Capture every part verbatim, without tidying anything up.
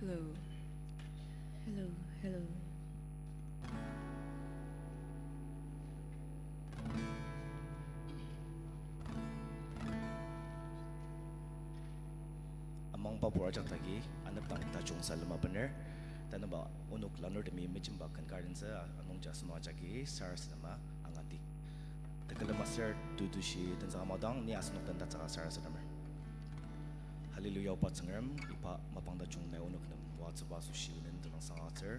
Hello. Hello, hello. Amangba pur ajak dagi, anepdang tajung salem abener, tanüba onok lanurtemi mejemba ken karentsü, anungji asenok ajaki sarasadema anganti. Tekülem aser tutushi tenzüka madang, ni asenok den tatsüka sarasademer. Hallelujah, oba Tsüngrem, iba mapang tajung nai onok nem oatsüba asoshi ne tenüngsang agütsür.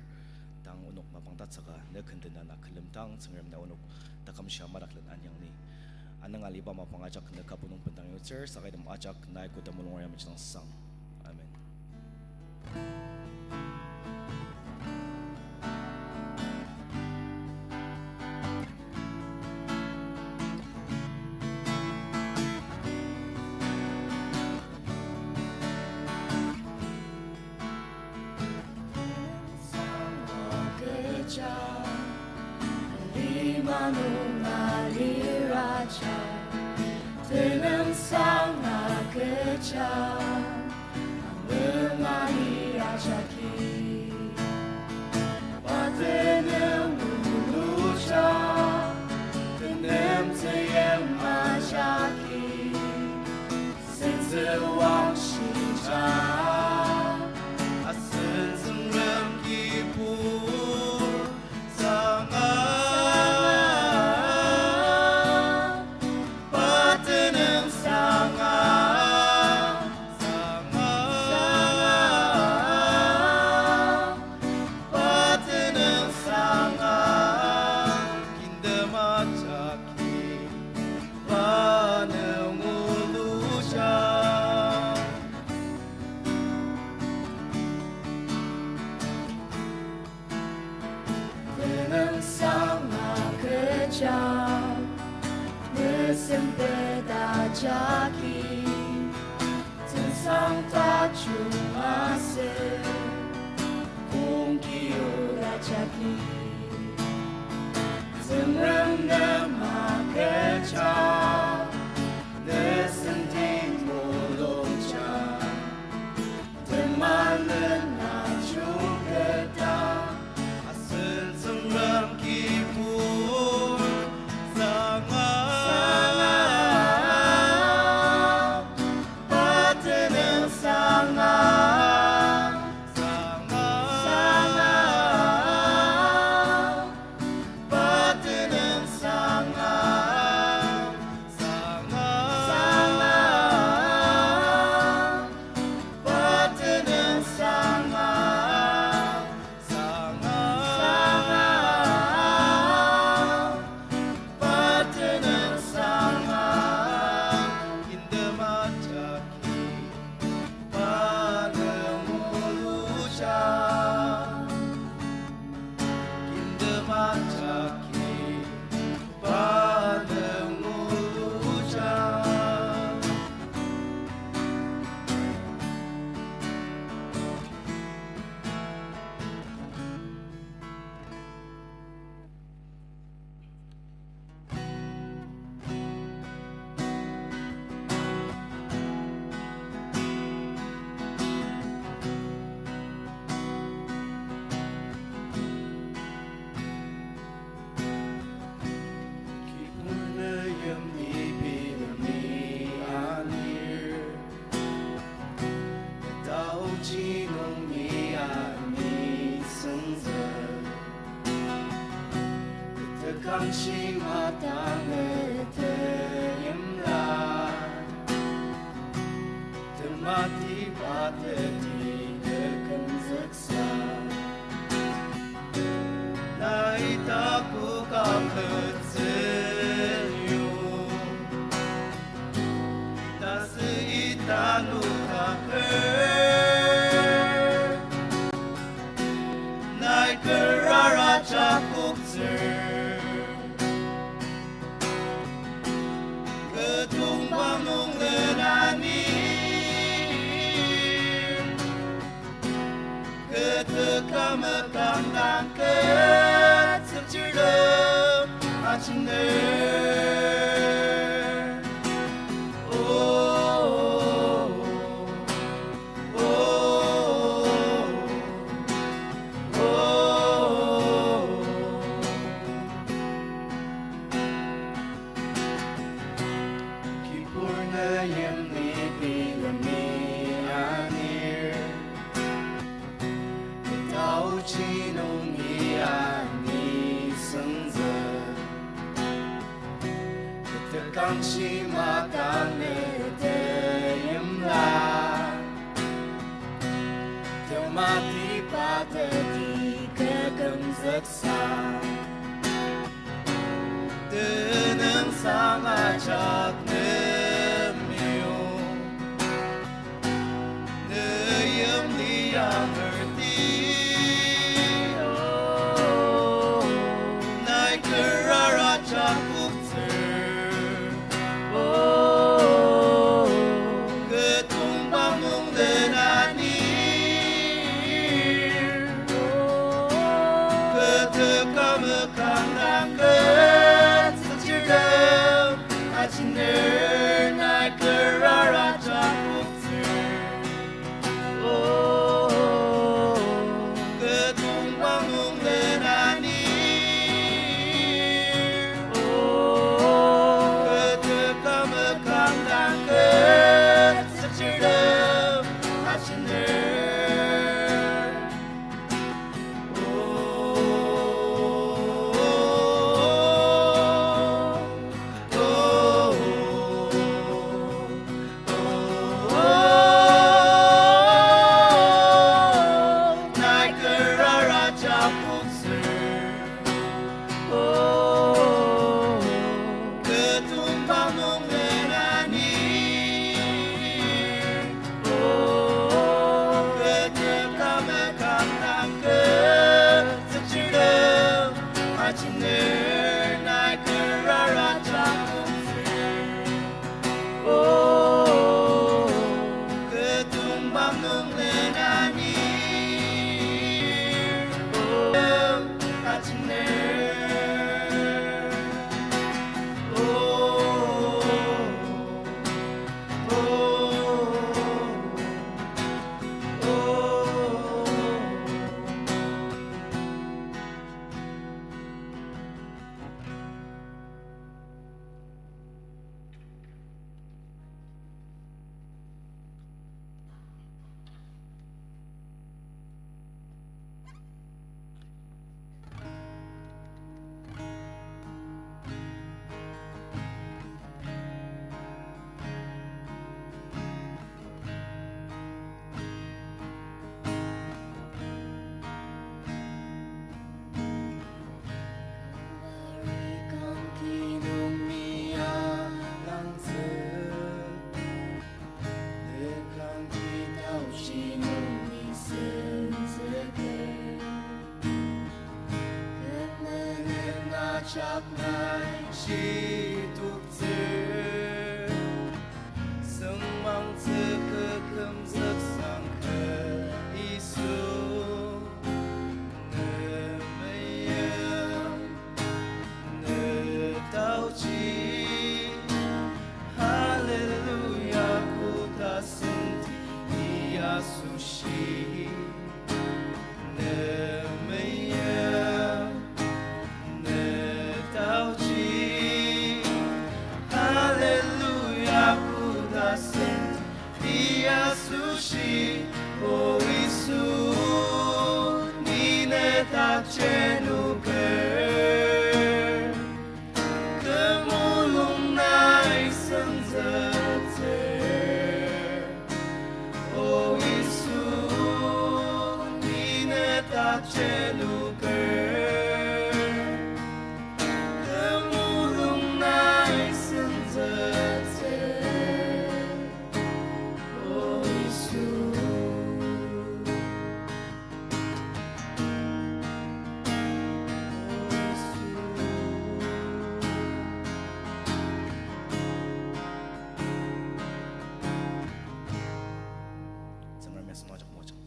Tang onok mapang tatsüka ne ken dena na külemdang Tsüngrem nai onok taküm shia madaklen anyang ni. Anüng aliba mapang ajak ne kübok nung bendang yutsür, saka item ajak nai koda mulungra ya mejidang sang. Amen. Lima nung aliraja, tenüngsang agüja, anema ni ajaki. Pa tenüng uluja, tenem teyem ajaki. Sentsü wangshija, asen Tsüngrem kibur sanga, pa tenüngsanga, sanga, pa tenüngsanga, kintem ajaki, pa nung uluja. Tenüngsang agüja, ne sempet ajaki, tsüngsang tajung aser, kongki ola jaki. Tsüngrem nem agüja, ne senti mulungja, temalen ajungketa, asen Tsüngrem kibur sanga, sanga, pa tenüngsanga, sanga, sanga, pa tenüngsanga, sanga, sanga, pa tenüngsanga, sanga, sanga, pa tenüngsanga, kintem ajaki, pa nung uluja. Kintem ajaki, pa nung uluja. Kibur nü yimli bilemi anir, taochi nung ni ani süngzü. Tekangshi matanü teyimla, temati pateti tekümzüksa. Nai taku kaketsü yu, tasü ita nutaker. Nai kerara jakoktsür, kü tongpang nung lenani, kü tekümzük kangdang kü tsükchirtem ajiner. Oh, oh, oh, oh. Kangshi makang ne teyimla, tematiba teti kü kümzüksa, tenüngsang ajak ne meyong, ne yimli angerti, o, nai kü rara jakoktsür. O, kü tongpang nung lenanir, o, kü teka mekang dang kü tsükchirtem, ajiner nai kü rara jakoktsür. O, kü tongpang nung lenanir, o, kü teka mekang dang kü tsükchirtem, ajiner. Nai kü rara jakoktsür. O, kü tongpang nung lenanir, o, kü teka mekang dang kü tsükchirtem, ajiner nai kü rara jakoktsür. O, kü tongpang nung lenanir, o, ajiner. O, o, o. Kangki nung mia langzü, ne kangki taochi nung mi senzüker. Kü menen ajak nai shitoktsür. Süngmangtsü kü kümzüksang kü Yisu, ne meyim, ne taochi. Hallelujah, koda senti ni asoshi. Ne meyim, ne taochi. Hallelujah, koda senti ni asoshi. O Yisu, ni ne takjenoker. Kü mulung nai senzüktsür. O Yisu, ni ne takjenoker. Kü mulung nai senzüktsür. O Yisu. Tsüngrem ya sema ajak moajang.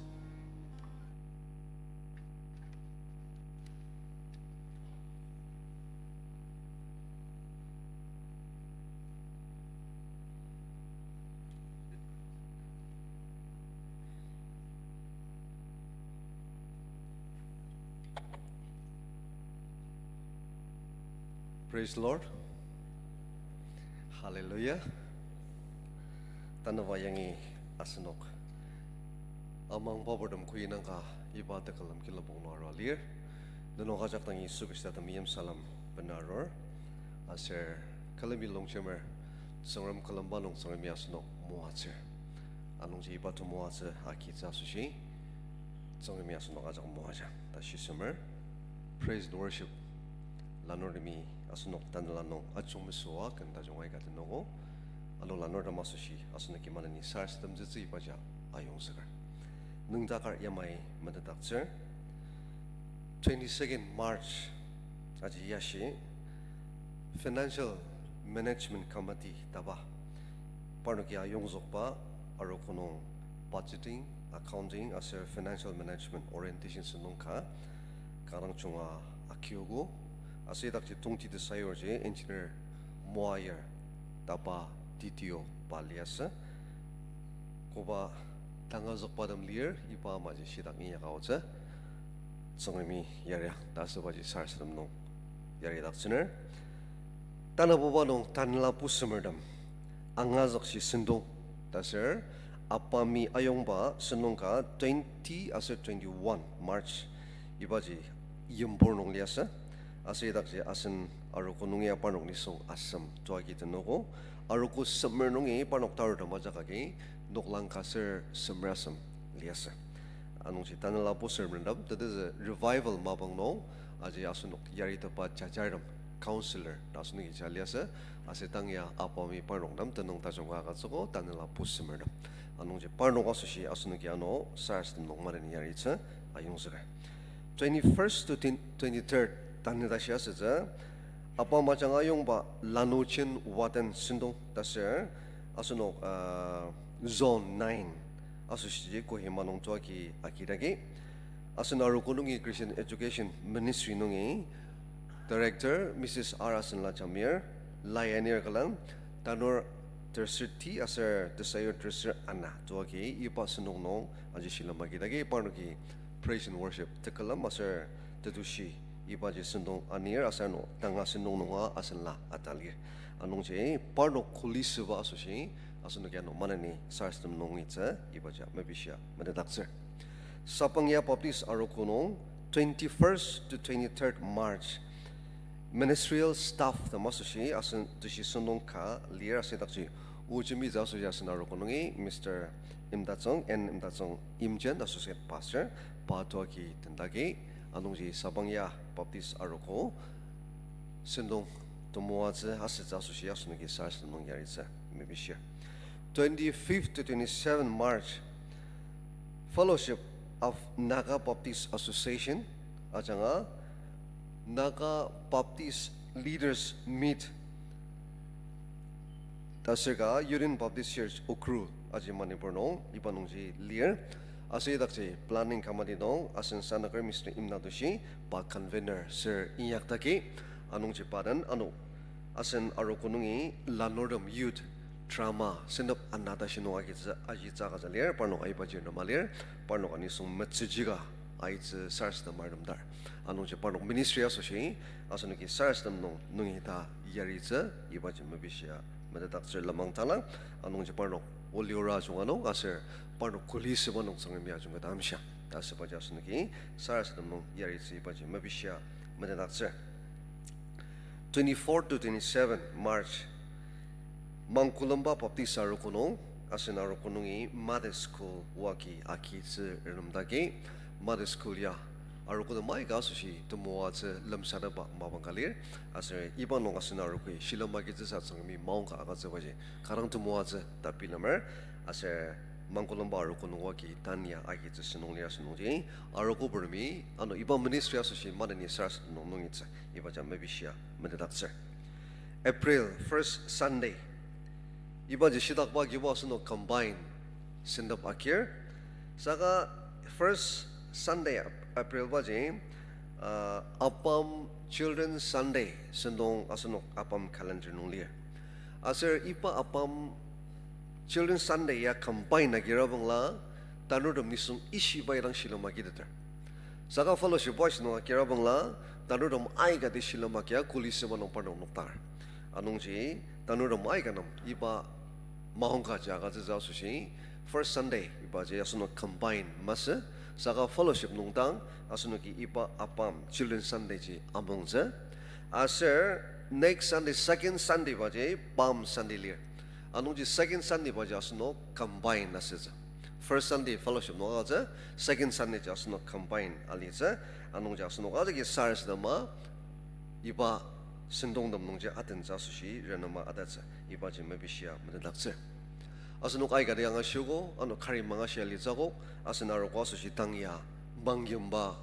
Praise Lord. Hallelujah. Tanüba yangi asenok amang baburtem kuyinangka iba tekülem kilabong nung arua lir. Nenok ajak dangi Yisu Khrista temeim salem bena arur. Aser Külemi longjemer, Tsüngrem külemba nung Tsüngremi asenok moatsür. Anungji iba temoatsü agitsü asoshi, Tsüngremi asenok ajak moaja. Ta shisemer, praise and worship lanurtemi asenok tanela nung ajungmesüa ken tajung aika tenogo. Ano lanurtem asoshi asenoki maneni sarasademtsütsü ibaji ayongzüker. Nüngdakar yamai metetdaktsür. Twenty-second March aji yashi Financial Management Committee taba parnoki ayongzükba arogo nung budgeting, accounting aser financial management orientation sentong ka kanga junga akiogo. Aser idakji tongtiti sayurji Engineer Moyer taba D T O pa liasü. Koba tangazükba tem lir, iba amaji shitak inyaka aotsü. Tsüngremi yaria ta asübaji sarasadem nung yaridaktsüner. Tanabuba nung tanela pusemertem angazükshi sentong, ta aser ABAMI ayongba sentong ka twenty aser twenty-one March ibaji yimburr nung liasü. Aser idakji asen arogo nungi parnok nisung asem toagi tenogo. Arogo semer nungi parnok tarutem ajak agi noklang ka ser semer asem liasü. Anungji tanela pusemertem tetezü revival mapang nung aji asenok yaritepa jajartem, counselor ta asenoki ja liasü. Aser tang ya ABAMI parnok nem tenüng tajung ka agütsüogo tanela pusemertem. Anungji parnok asoshi asenoki ano sarasadem nung maneni yaritsü ayongzüker. Twenty-first to twenty-third tanü tashi asütsü, ABAM ajanga ayongba lanu chen waten sentong ta aser asenok, uh, zone nine asoshiji Kohima nung toagi agidagi. Asen arogo nungi Christian Education Ministry nungi Director Missus R Asenla Jamir, layanir külen tanur tersürti aser tesayur tersür ana toagi iba sentong nung aji shilem agidagi parnoki praise and worship tekülem aser tetushi ibaji sentong anir aser ano tanga sentong nunga asenla atalir. Anungji parnok kuli süba asoshi asenoki ano maneni sarasadem nung itsü ibaji mepishia metetdaktsür. Sabang ya Baptist arogo nung twenty-first to twenty-third March ministerial staff tem asoshi asen teshi sentong ka lir aser idakji ojemitsü asoshi asen arogo nungi Mister Imdachong, N Imdachong, Imjen, Associate Pastor, pa toagi tendagi. Anungji Sabang ya Baptist arogo sentong temoatsü asütsü asoshi asenoki sarasadem nung yaritsü mepishir. Twenty-fifth to twenty-seventh March, Fellowship of Naga Baptist Association ajanga Naga Baptist Leaders Meet ta aser ka Union Baptist Church Ukhrul aji Manipur nung iba nungji lir. Aser idakji planning committee nung asen sanaker Mister Imnatoshi pa convener ser inyaktaki. Anungji pa den ano asen arogo nungi lanurtem youth drama sentep ana tashi nung agitsü aji tsüka ja lir, parnok aibaji nema lir, parnok anisung metsüji ka aitsü sarasadem aremdar. Anungji parnok ministry asoshi asenoki sarasadem nung nungi ta yaritsü ibaji mepishia metetdaktsür lenmang tala. Anungji parnok oliora ajunga nung aser parnok kuli süba nung Tsüngremi ajunga ta amshia ta asübaji asenoki sarasadem nung yaritsü ibaji mepishia metetdaktsür. Twenty-four to twenty-seven March, Mangkulemba Baptist arogo nung, asen arogo nungi Mother School oagi agitsü renemdagi. Mother School ya arogo nem aika asoshi temoatsü lemsatepba mapang ka lir. Aser iba nung asen arogoi shilem agitsüsa Tsüngremi maongka agütsübaji kanga temoatsü ta bilemer. Aser Mangkulemba arogo nung oagi tanya agitsü sentong lir asünungji, arogo burmi ano iba ministry asoshi maneni sarasadem nung nungitsü ibaji mepishia metetdaktsür. April first Sunday, ibaji shitakba kibo asenok combine sentep akir. Saka first Sunday Ap-, April baji, uh, ABAM Children Sunday sentong asenok ABAM calendar nung lir. Aser iba ABAM Children Sunday ya combine agirabangla, tanurtem nisung ishiba idang shilem agiteter. Saka fellowship wise nung agirabangla, tanurtem aikati shilem agia kuli süba nung parnok nokdakar. Anungji tanurtem aika nem iba maongka ja agütsütsü asoshi first Sunday ibaji asenok combine masü, saka fellowship nung dang asenoki iba ABAM Children Sunday ji amongtsü. Aser Next Sunday, second Sunday baji Palm Sunday lir. Anungji second Sunday baji asenok combine asütsü. First Sunday fellowship nung agütsü, second Sunday ji asenok combine alitsü. Anungji asenok ajaki sarasadema iba sentongtem nungji atentsü asoshi renema atatsü. Ibaji mepishia metetdaktsür. Asenok aikati angashiogo, ano kari mangashia litsü akok, asen arogo asoshi tang ya mangyimba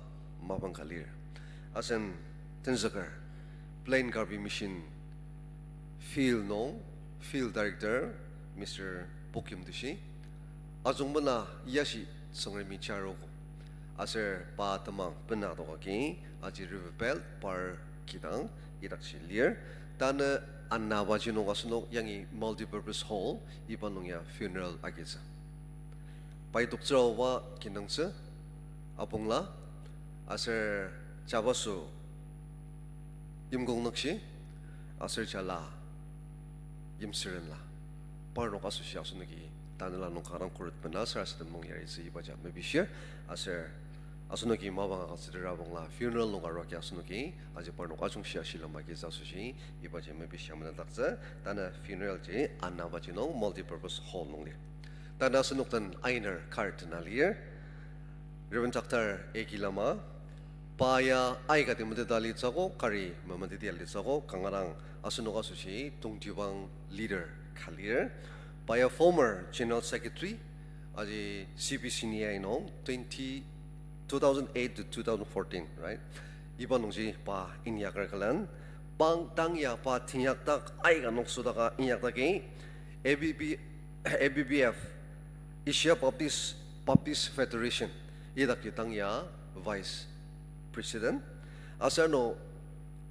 mapang ka lir. Asen tenzüker, Plain Karbi Mission Field nung, Field Director, Mister Pokim Teshi, ajungmena yashi Tsüngremi jarogo. Aser pa temang bena toka agi, aji River Belt par kidang idakji lir. Tanü anaba ji nung asenok yangi multipurpose hall, iba nung ya funeral agitsü. Pai toktsüraoba kinungtsü, apongla, aser jabaso yimkong nükshi, aser jala yimsürenla. Parnok asoshi asenoki tanela nung kanga dang khuret bena sarasadem nung yaritsü ibaji mepishir, aser asenoki mapang agütsüdir apongla funeral nung aruaki asenoki aji parnok ajungshia shilem agitsü asoshi ibaji mepishia metetdaktsü. Tanü funeral ji anaba ji nung multipurpose hall nung lir. Tanü asenok den ainer card na lir. Reverend Doctor Eki Lama, pa ya aikati meteta litsü akok, kari memeteti litsü akok, kanga dang asenok asoshi tongtibang leader ka lir. Pa ya former General Secretary, aji C P C N E I nung twenty, two thousand eight to two thousand fourteen, right? Iba nungji pa inyaker külen, pang tang ya pa teinyakdak aika nokso daka inyakdaki, A B B, A B B F, Asia Baptist, Baptist Federation, idaki tang ya Vice President. Aser ano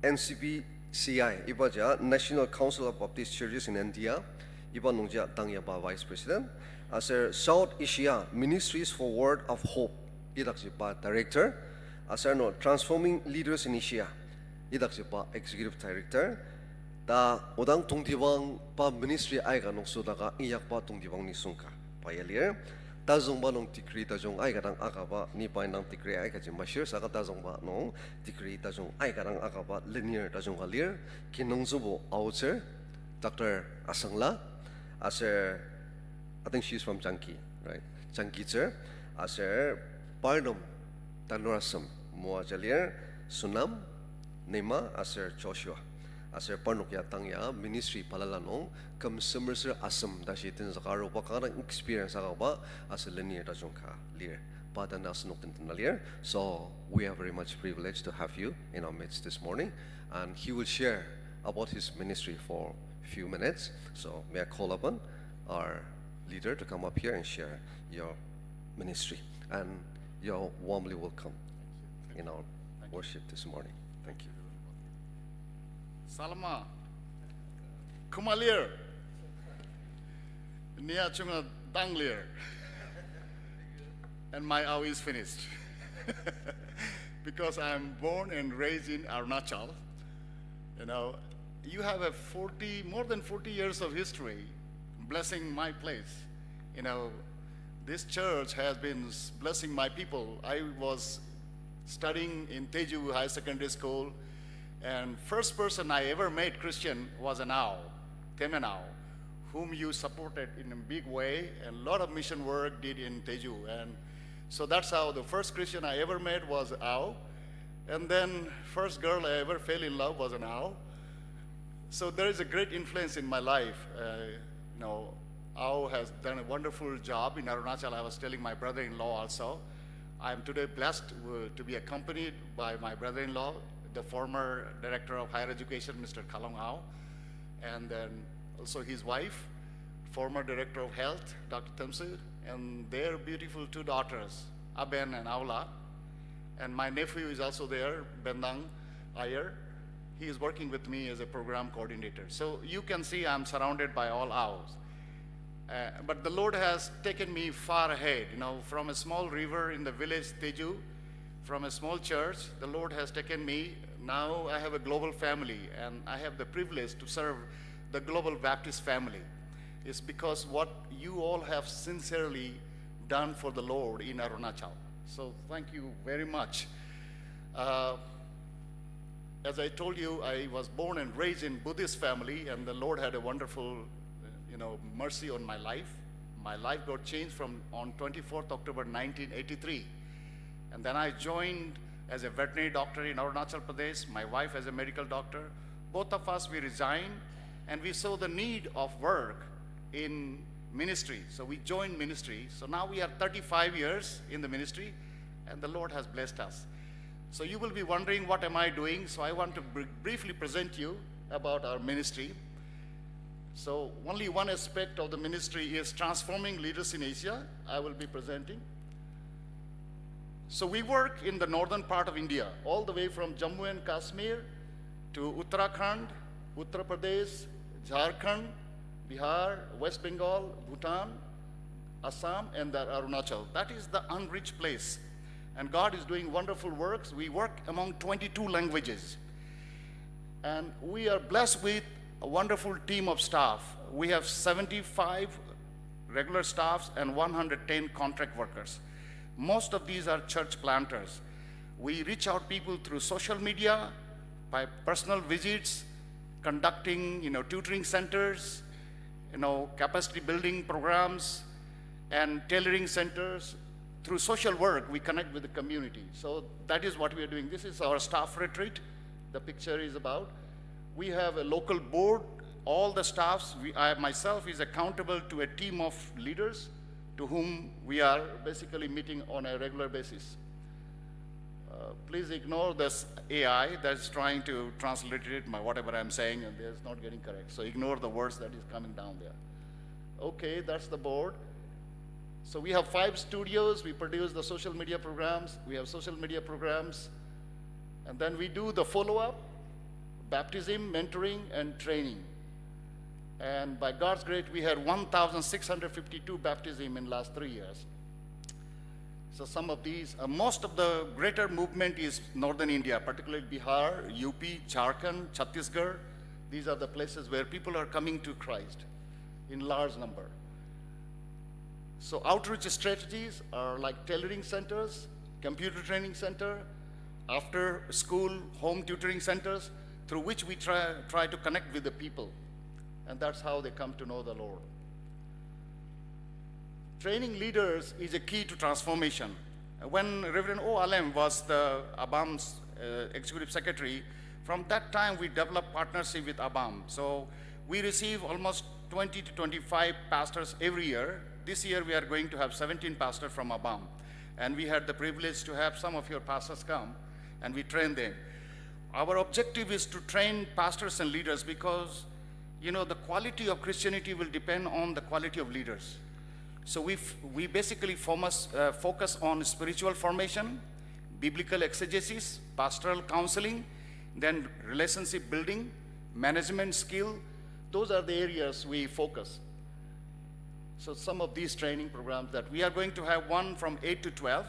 N C B C I, iba ja National Council of Baptist Churches in India, iba nungji tang ya pa Vice President. Aser South Asia Ministries for Word of Hope, idakji pa Director. Aser ano Transforming Leaders in Asia, idakji pa Executive Director. Ta odang tongtibang pa ministry aika nokso daka inyakba tongtibang nisung ka pa ya lir. Tazüngba nung degree tajung aika dang akaba, ni pa indang degree aika ji mashir, saka tazüngba nung degree tajung aika dang akaba lenir tajung ka lir. Kinungtsübo aotsür, Doctor Asangla, aser, I think she's from Changki, right? Changkitsür, aser parnok tanur asem moaja lir, Sonam, Neema, aser Joshua. Aser parnok ya tang ya ministry balala nung küm semer ser asem tashi tenzüka aruba kanga dang experience akaba aser lenir tajung ka lir. Pa tanü asenok den tena lir. So we are very much privileged to have you in our midst this morning. And he will share about his ministry for a few minutes. So may I call upon our leader to come up here and share your ministry. And you're warmly welcome in our worship this morning. Thank you. Salama. Küma lir. Ni achunga dang lir. And my hour is finished. Because I'm born and raised in Arunachal. You know, you have a forty, more than forty years of history blessing my place. You know, this church has been s-, blessing my people. I was studying in Teju High Secondary School, and first person I ever met Christian was an Ao, Temen Ao, whom you supported in a big way, and a lot of mission work did in Teju. And so that's how the first Christian I ever met was Ao. And then first girl I ever fell in love was an Ao. So there is a great influence in my life. Uh, you know, Ao has done a wonderful job in Arunachal. I was telling my brother-in-law also. I am today blessed, uh, to be accompanied by my brother-in-law, the former director of higher education, Mister Kalong Ao, and then also his wife, former director of health, Doctor Temsu, and their beautiful two daughters, Aben and Aula. And my nephew is also there, Bendang Iyer. He is working with me as a program coordinator. So you can see I'm surrounded by all Aos. Uh, but the Lord has taken me far ahead, you know, from a small river in the village Teju, from a small church, the Lord has taken me. Now I have a global family, and I have the privilege to serve the global Baptist family. It's because what you all have sincerely done for the Lord in Arunachal. So thank you very much. Uh, As I told you, I was born and raised in Buddhist family, and the Lord had a wonderful, uh, you know, mercy on my life. My life got changed from on twenty-fourth October nineteen eighty-three. And then I joined as a veterinary doctor in Arunachal Pradesh, my wife as a medical doctor. Both of us, we resigned, and we saw the need of work in ministry. So we joined ministry. So now we are thirty-five years in the ministry, and the Lord has blessed us. So you will be wondering, "What am I doing?" So I want to br-, briefly present you about our ministry. So only one aspect of the ministry is transforming leaders in Asia. I will be presenting. So we work in the northern part of India, all the way from Jammu and Kashmir to Uttarakhand, Uttar Pradesh, Jharkhand, Bihar, West Bengal, Bhutan, Assam, and the Arunachal. That is the unreached place. And God is doing wonderful works. We work among twenty-two languages. And we are blessed with a wonderful team of staff. We have seventy-five regular staffs and one hundred ten contract workers. Most of these are church planters. We reach out people through social media, by personal visits, conducting, you know, tutoring centers, you know, capacity building programs, and tailoring centers. Through social work, we connect with the community. So that is what we are doing. This is our staff retreat. The picture is about. We have a local board. All the staffs, we, I myself is accountable to a team of leaders to whom we are basically meeting on a regular basis. Uh, please ignore this A I that's trying to transliterate my, whatever I'm saying, and it's not getting correct. So ignore the words that is coming down there. Okay, that's the board. So we have five studios. We produce the social media programs. We have social media programs. And then we do the follow-up, baptism, mentoring, and training. And by God's grace, we had one thousand six hundred fifty-two baptism in last three years. So some of these, uh, most of the greater movement is northern India, particularly Bihar, U P, Jharkhand, Chhattisgarh. These are the places where people are coming to Christ in large number. So outreach strategies are like tailoring centers, computer training center, after school home tutoring centers, through which we try, try to connect with the people. And that's how they come to know the Lord. Training leaders is a key to transformation. When Reverend O Alem was the ABAM's, uh, executive secretary, from that time we developed partnership with ABAM. So we receive almost twenty to twenty-five pastors every year. This year we are going to have seventeen pastors from ABAM. And we had the privilege to have some of your pastors come and we train them. Our objective is to train pastors and leaders because, you know, the quality of Christianity will depend on the quality of leaders. So we f-, we basically focus, uh, focus on spiritual formation, biblical exegesis, pastoral counseling, then relationship building, management skill. Those are the areas we focus. So some of these training programs that we are going to have one from eight to twelve.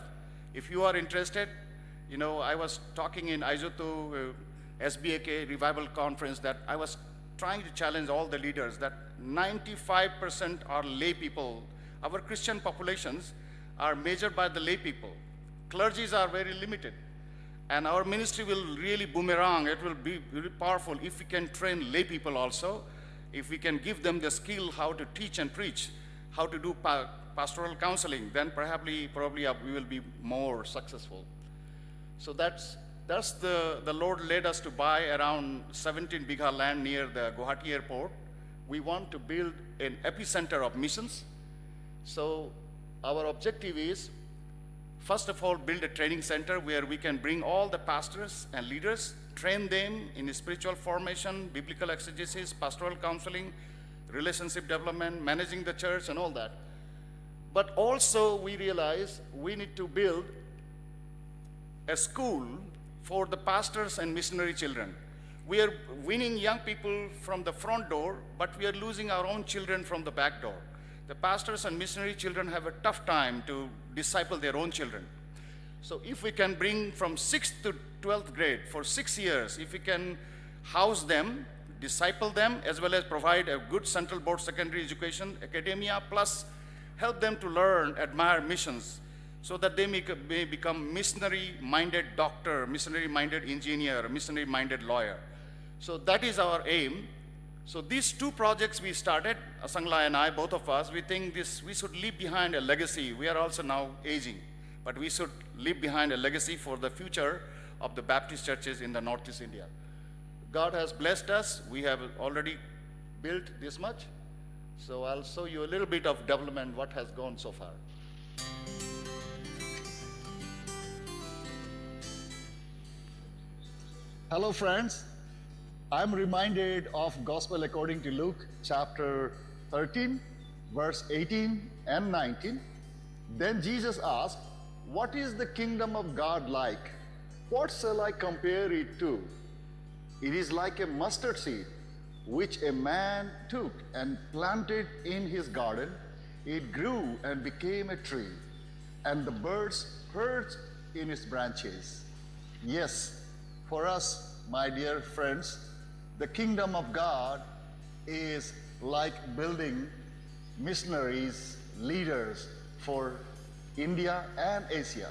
If you are interested, you know, I was talking in Aizotu, uh, S B A K Revival Conference that I was trying to challenge all the leaders that ninety-five percent are lay people. Our Christian populations are measured by the lay people. Clergies are very limited. And our ministry will really boomerang. It will be really powerful if we can train lay people also, if we can give them the skill how to teach and preach, how to do pa-, pastoral counseling, then probably, probably, uh, we will be more successful. So that's, that's the, the Lord led us to buy around seventeen bigha land near the Guwahati airport. We want to build an epicenter of missions. So our objective is, first of all, build a training center where we can bring all the pastors and leaders, train them in spiritual formation, biblical exegesis, pastoral counseling, relationship development, managing the church, and all that. But also, we realize we need to build a school for the pastors and missionary children. We are winning young people from the front door, but we are losing our own children from the back door. The pastors and missionary children have a tough time to disciple their own children. So if we can bring from sixth to twelfth grade for six years, if we can house them, disciple them, as well as provide a good central board secondary education, academia, plus help them to learn, admire missions, so that they may, may become missionary-minded doctor, missionary-minded engineer, missionary-minded lawyer. So that is our aim. So these two projects we started, Asangla and I, both of us, we think this, we should leave behind a legacy. We are also now aging, but we should leave behind a legacy for the future of the Baptist churches in the Northeast India. God has blessed us. We have already built this much. So I'll show you a little bit of development, what has gone so far. Hello, friends. I'm reminded of Gospel according to Luke, chapter thirteen, verse eighteen and nineteen. Then Jesus asked, "What is the kingdom of God like? What shall I compare it to? It is like a mustard seed, which a man took and planted in his garden. It grew and became a tree, and the birds perched in its branches." Yes, for us, my dear friends, the kingdom of God is like building missionaries, leaders for India and Asia.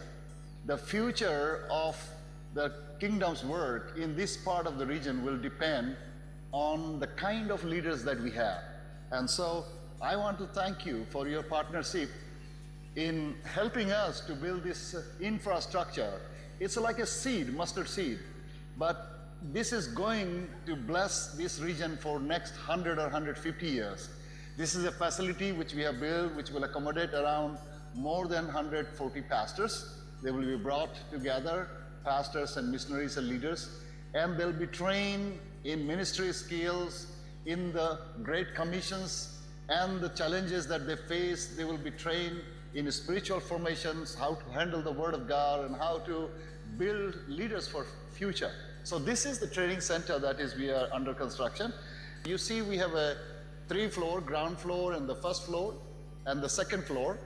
The future of the kingdom's work in this part of the region will depend on the kind of leaders that we have. And so I want to thank you for your partnership in helping us to build this, uh, infrastructure. It's like a seed, mustard seed, but this is going to bless this region for next hundred or hundred fifty years. This is a facility which we have built, which will accommodate around more than hundred forty pastors. They will be brought together, pastors and missionaries and leaders, and they'll be trained in ministry skills, in the great commissions and the challenges that they face. They will be trained in spiritual formations, how to handle the word of God and how to build leaders for future. So this is the training center that is, we are under construction. You see, we have a three floor, ground floor and the first floor and the second floor.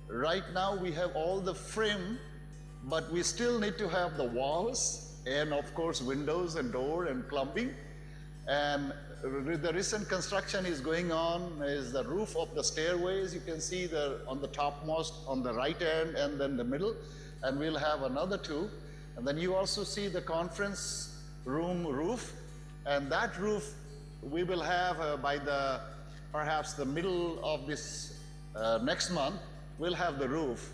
Right now we have all the frame, but we still need to have the walls and, of course, windows and door and plumbing. And re-, the recent construction is going on is the roof of the stairways. You can see the, on the topmost, on the right hand, and then the middle. And we'll have another two. And then you also see the conference room roof. And that roof we will have, uh, by the, perhaps the middle of this, uh, next month, we'll have the roof.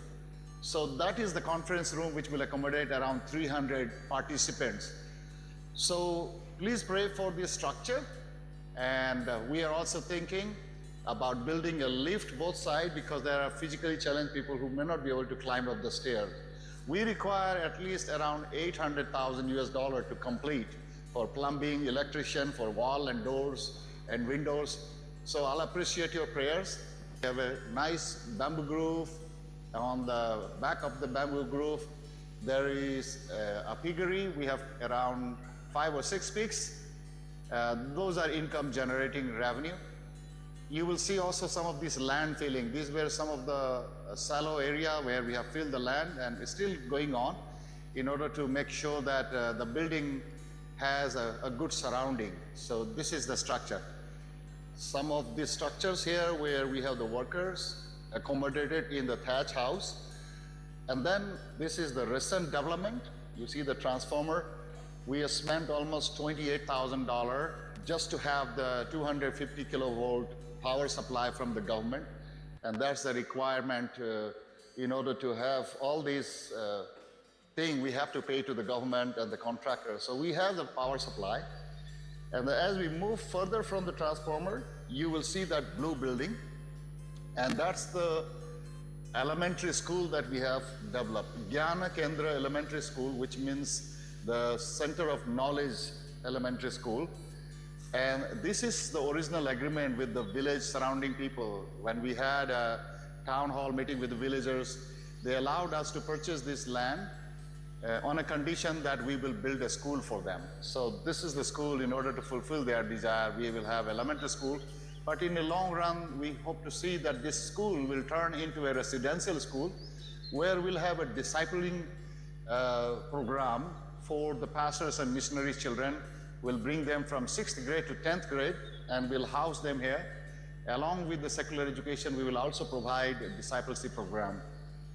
So that is the conference room which will accommodate around three hundred participants. So please pray for this structure. And, uh, we are also thinking about building a lift both sides because there are physically challenged people who may not be able to climb up the stair. We require at least around eight hundred thousand U S dollar to complete for plumbing, electrician, for wall and doors and windows. So I'll appreciate your prayers. We have a nice bamboo grove. On the back of the bamboo grove, there is, uh, a piggery. We have around five or six pigs. Uh, those are income generating revenue. You will see also some of this land filling. These were some of the, uh, shallow area where we have filled the land, and it's still going on in order to make sure that, uh, the building has a, a good surrounding. So this is the structure. Some of the structures here where we have the workers accommodated in the thatch house. And then this is the recent development. You see the transformer. We have spent almost twenty-eight thousand dollars just to have the two hundred fifty kilovolt power supply from the government. And that's the requirement, uh, in order to have all these, uh, thing we have to pay to the government and the contractor. So we have the power supply. And as we move further from the transformer, you will see that blue building. And that's the elementary school that we have developed, Gyana Kendra Elementary School, which means the center of knowledge elementary school. And this is the original agreement with the village surrounding people. When we had a town hall meeting with the villagers, they allowed us to purchase this land, uh, on a condition that we will build a school for them. So this is the school. In order to fulfill their desire, we will have elementary school. But in the long run, we hope to see that this school will turn into a residential school where we'll have a discipling, uh, program for the pastors and missionaries' children. We'll bring them from sixth grade to tenth grade, and we'll house them here. Along with the secular education, we will also provide a discipleship program.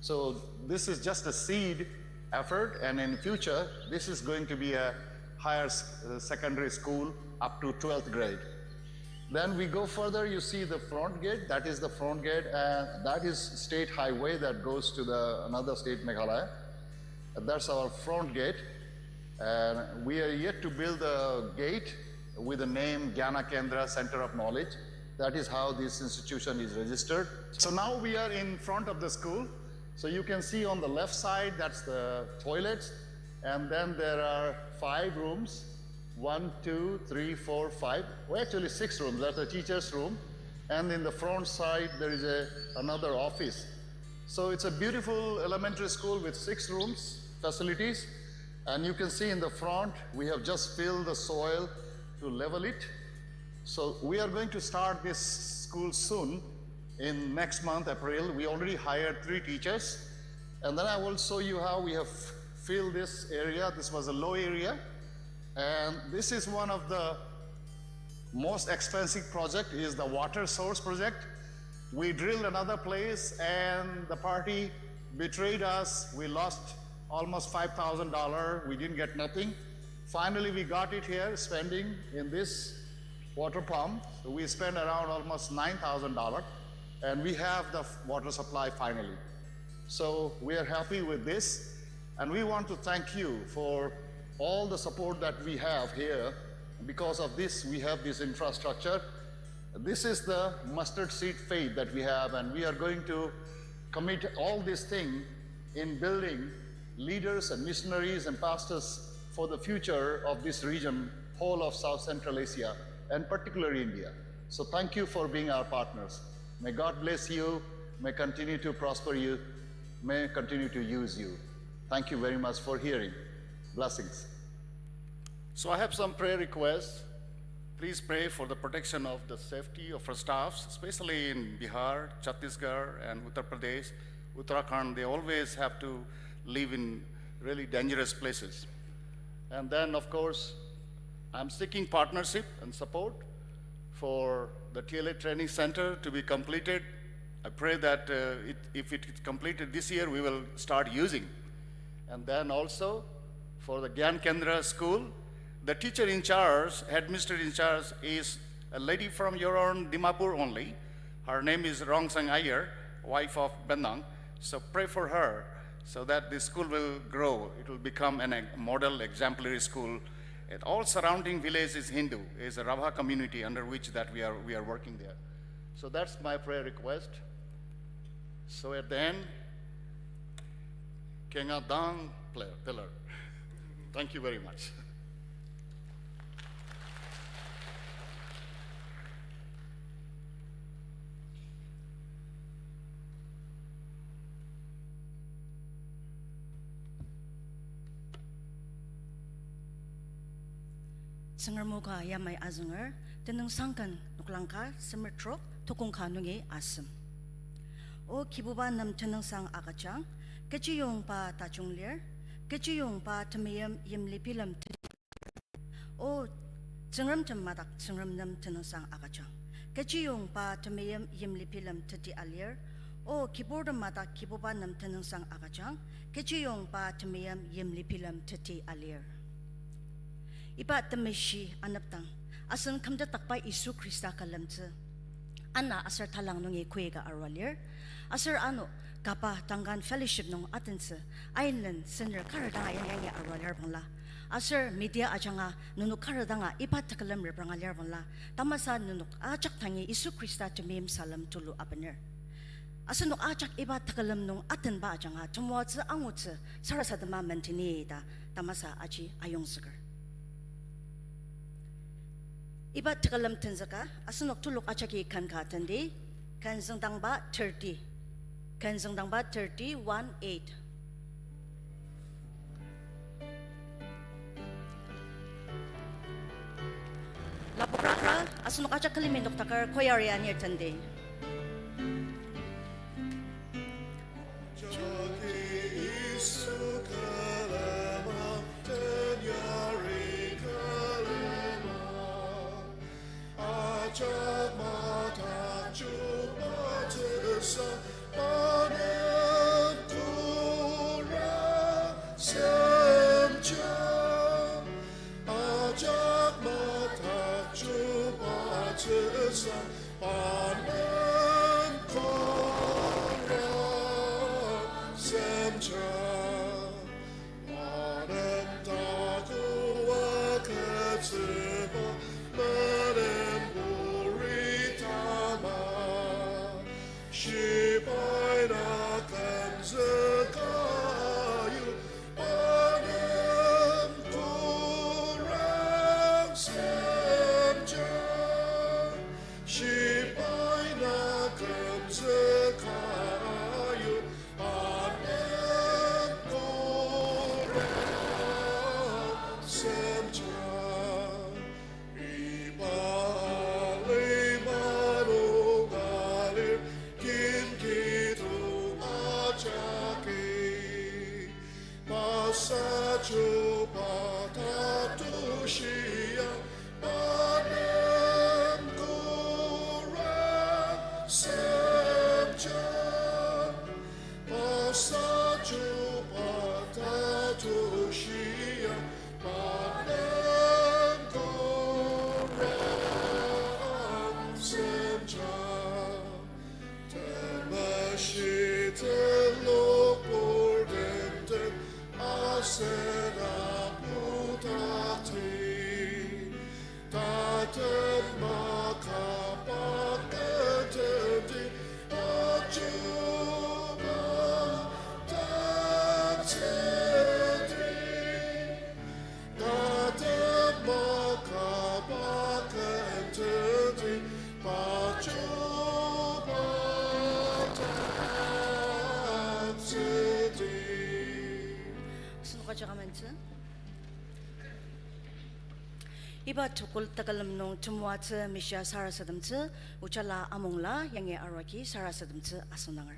So this is just a seed effort, and in future, this is going to be a higher s-, uh, secondary school up to twelfth grade. Then we go further, you see the front gate, that is the front gate, and that is state highway that goes to the another state, Meghalaya. That's our front gate. And we are yet to build a gate with the name Gyana Kendra, Center of Knowledge. That is how this institution is registered. So now we are in front of the school. So you can see on the left side, that's the toilets. And then there are five rooms. One, two, three, four, five. Well, actually, six rooms. That's the teacher's room. And in the front side, there is a, another office. So it's a beautiful elementary school with six rooms, facilities. And you can see in the front, we have just filled the soil to level it. So we are going to start this school soon. In next month, April, we already hired three teachers. And then I will show you how we have filled this area. This was a low area. And this is one of the most expensive project, is the water source project. We drilled another place and the party betrayed us. We lost almost five thousand dollars. We didn't get nothing. Finally, we got it here, spending in this water pump. So we spent around almost nine thousand dollars, and we have the f-, water supply finally. So we are happy with this, and we want to thank you for all the support that we have here. Because of this, we have this infrastructure. This is the mustard seed faith that we have, and we are going to commit all this thing in building leaders and missionaries and pastors for the future of this region, whole of South Central Asia, and particularly India. So thank you for being our partners. May God bless you, may continue to prosper you, may continue to use you. Thank you very much for hearing. Blessings. So I have some prayer requests. Please pray for the protection of the safety of our staffs, especially in Bihar, Chhattisgarh, and Uttar Pradesh, Uttarakhand. They always have to live in really dangerous places. And then, of course, I'm seeking partnership and support for the T L A Training Center to be completed. I pray that, uh, it, if it is completed this year, we will start using. And then also for the Gyan Kendra School, the teacher in charge, headmistress in charge, is a lady from your own Dimapur only. Her name is Rongsang Iyer, wife of Benang. So pray for her so that this school will grow. It will become an ex-, model exemplary school. And all surrounding village is Hindu, is a Rabha community under which that we are, we are working there. So that's my prayer request. So at the end, kenga dang player, pillar. Thank you very much. Tsüngrem o ka yamai azünger, tenüngsang ken noklang ka semer trok, tokong ka nungi asem. O Kibuba nem tenüngsang agüjang, kechiyongba tajung lir, kechiyongba temeim yimli bilem te- O Tsüngrem tem madak Tsüngrem nem tenüngsang agüjang. Kechiyongba temeim yimli bilem teti alir. O kibur tem madak Kibuba nem tenüngsang agüjang. Kechiyongba temeim yimli bilem teti alir. Iba temeshi anepdang, asen kümtetdakba Yisu Khrista külemtsü ana aser talang nungi koika arua lir. Aser ano kaba Tangan Fellowship nung atentsü, ainen sener kar danga yangi arua lir bangla, aser media ajanga nenok kar danga iba tekülem repranga lir bangla, tamasa nenok ajak tangi Yisu Khrista temeim salem tulu abener. Asenok ajak iba tekülem nung atenba ajanga temoatsü angutsü sarasadema menteni ta tamasa aji ayongzüker. Iba tekülem tenzüka, asenok telok ajaki ken ka tendi, ken züngdangba thirty. Ken züngdangba thirty, one eight. Lapokra, asenok ajak külemi noktaker choir ya anir tendi. Panem kora semja, panem takua ketsüba, panem puri tama, shibai na kümzüka yu, panem kora semja. Shibai na kümzüka yu, panem kora semja. Iba alima nung alir, kin kidong ajaki. Pasachuba tatushia, panem kora semja. Pasachuba tatushia, panem kora semja. Temeshi telok purtem tem asena putakti. Tatem maka paketeti, pachuba taktsüti. Tatem maka paketeti, pachuba taktsüti. Asenok ajak amentsü. Iba tekül-, tekülem nung temoatsü mishia sarasademtsü, Ojala Amongla yangi arua agi sarasademtsü asüngdanger.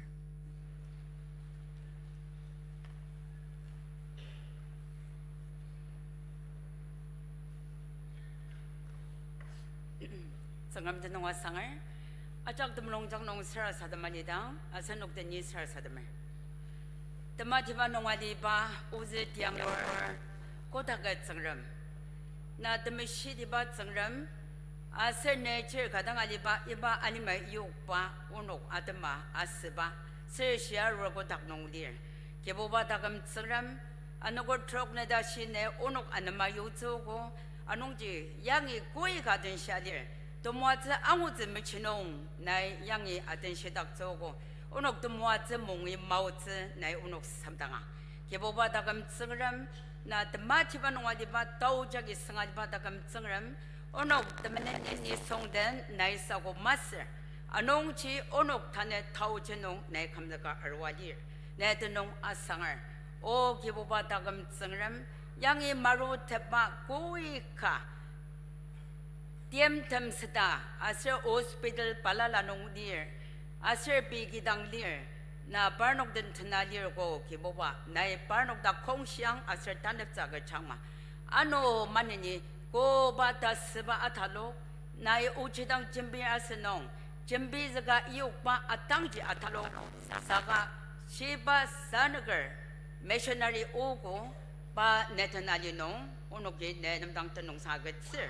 Tsüngrem tenüng asanger, ajak temulung jak nung sarasadema lidang, asenok deni sarasademer. Tematiba nung aliba, ozü tiangur, kotaket Tsüngrem. Na temeshitiba Tsüngrem, aser ne chir ka dang aliba iba alima yokba onok atema asüba, sür shia arur kotak nung lir. Kibuba taküm Tsüngrem, anogo trok ne tashi ne onok anema yutsüogo, anungji yangi koi ka atenshia lir, temoatsü angutsü mechi nung nai yangi atenshidaktsüogo, onok temoatsü mungi maotsü nai onok semdanga. Kibuba taküm Tsüngrem, na tematiba nung aliba tao jagi sünga aliba taküm Tsüngrem, onok temenen nisung den nai sako masür, anungji onok tanü taoji nung nai kümzüka arua lir, ne tenüng asanger. O Kibuba taküm Tsüngrem, yangi maru tepma koi ka timtem süta, aser hospital balala nung lir, aser pei kidang lir, na parnok den tena lir ko Kibuba, nai parnok dak kongshiang aser taneptsü agüjangma. Ano maneni koba tasüba atalok, nai ochi dang jembi asünung, jembizüka iyokba atangji atalok, saka shiba sanüker missionary ogo, pa ne den ali nung, onoki ne nem dang tenüngsang agütsür.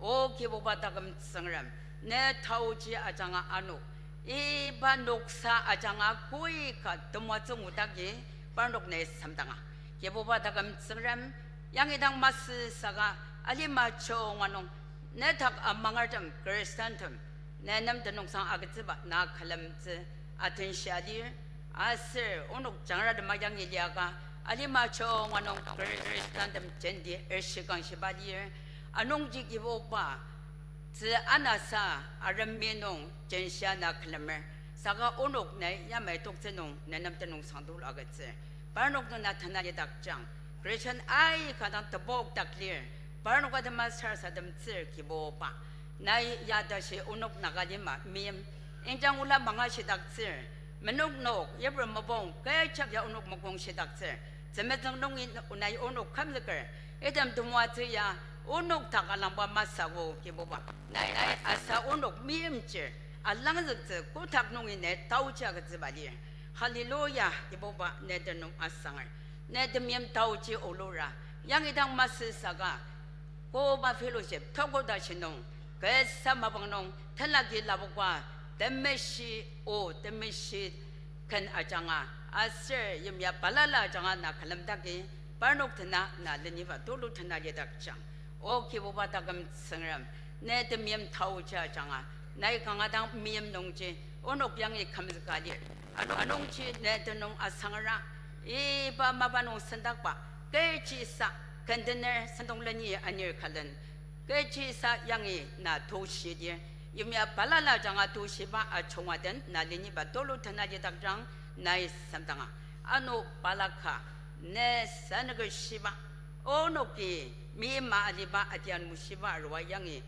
O Kibuba taküm Tsüngrem, ne taoji ajanga ano, iba noksa ajanga koi ka temoatsü ngudagi parnok ne semdanga. Kibuba taküm Tsüngrem, yangi dang masü saka alima chunga nung, ne dak amangertem Khristantem, ne nem tenüngsang agütsüba na külemtsü atenshia lir, aser onok jangratem ayangi liaka, alima chunga nung Khristantem jenti ershikang shiba lir, anungji Kibuba, tzü anasa aremi nung jenshia na külemer, saka onok nai yamai toktsü nung ne nem tenüngsang tulu agütsür. Parnok nung na tena lidakjang, Christian aika dang tebok dak lir, parnok atema sarasademtsür Kibuba. Nai ya tashi onok Nagalima meim, injang ola mangashidaktsür, menok nok, yipru mopung, kecha ya onok mokongshidaktsür, tzümetsüng nungi nai onok kümzüker, item temoatsü ya onok dak alangba masü ko Kibuba. Nai asa onok meimchir alangzüktsü kotak nungi ne taoji agütsüba lir. Hallelujah, Kibuba ne tenüng asanger. Ne temeim taoji olura, yangi dang masü saka, koba fellowship toko tashi nung, Kasa mapang nung tenlaki lapokba temeshi o temeshi ken ajanga, aser yimya balala ajanga na külemdaki, parnok dena na leniba tulu dena lidakjang. O Kibuba taküm Tsüngrem, ne temeim taoji ajanga, nai kanga dang meim nungji, onok yangi kümzüka lir. Ano- anungji ne tenüng asangera, iba mapa nung sendakba, kechisa, kendener sentong leni anir külen, kechisa yangi na tushidir, yimya balala ajanga tushiba ajunga den na leniba tulu dena lidakjang nai semdanga. Ano balaka, ne sanüker shiba, onoki meima aliba adian mushiba arua yangi,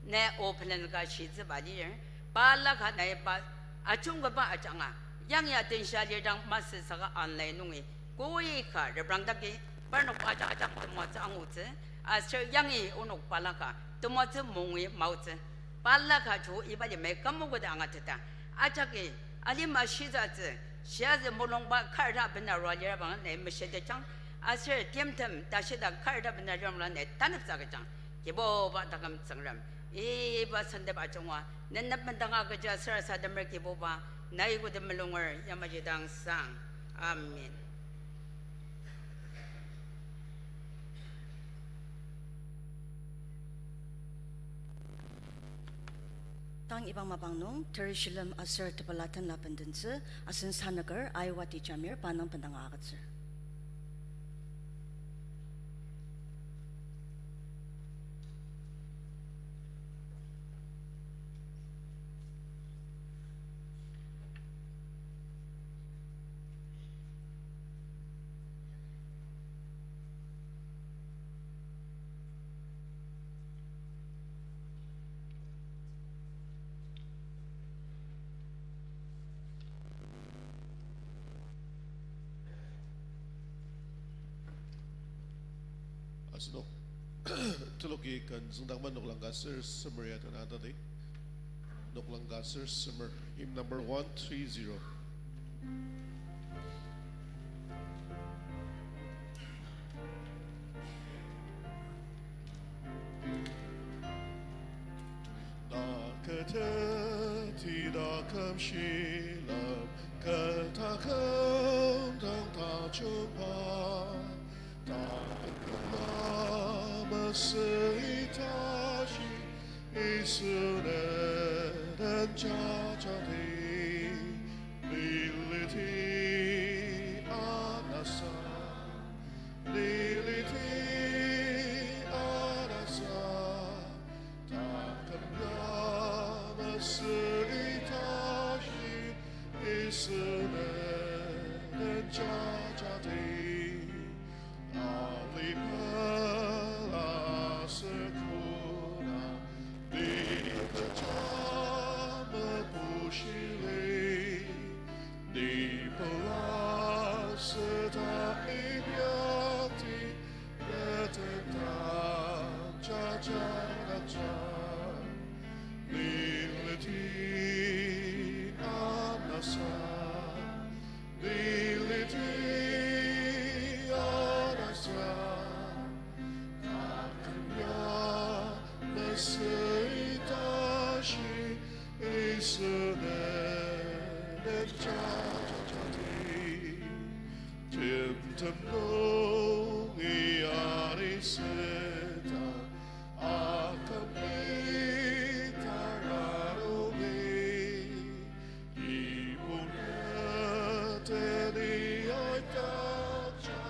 ne o pelen ka shitsüba lir, balaka nai ba ajungkaba ajanga, yangi atenshia lir dang masü saka online nungi, koi ka reprangdaki, parnok ajak ajak temoatsü angutsü, aser yangi onok balaka temoatsü mungui maotsü. Balaka joko iba limai kümokodi angateta, ajaki alima shisatsü, shiatsü mulungba kar ta bena rua lirabang nai meshitetjang, aser timtem tashida kar ta bena lirabangla nai taneptsü agüjang. Kibuba taküm Tsüngrem, iba sentep ajunga nenep bendanga agüja sarasademer Kibuba, nai kodi mulunger yamaji dang sang. Amen. Tang iba mapang nung, Terushilem aser tepela tenla bendentsü, asen sanüker, Aiwati Jamir, pa nung bendanga agütsür. Asenok teloki ken züngdakba noklang ka ser semer ya tanatadi. Noklang ka ser semer, hymn number one three zero. Na kü teti taküm shilem, kü taküm dang tajungba, taküm kü masü itashi, Yisu ne den jajadi, liliti anasa, liliti anasa, taküm ya masü itashi, Yisu ne den jajadi. Alipela aser kona, ni kecha mebushili, ni pela seta inyakti, ne den dang jajadakja. Liliti anasa, liliti anasa, taküm ya masü itashi, Yisu ne den jajadi. Timtem nungi aniseta, akümli tara nungi, kibong teni aidakja,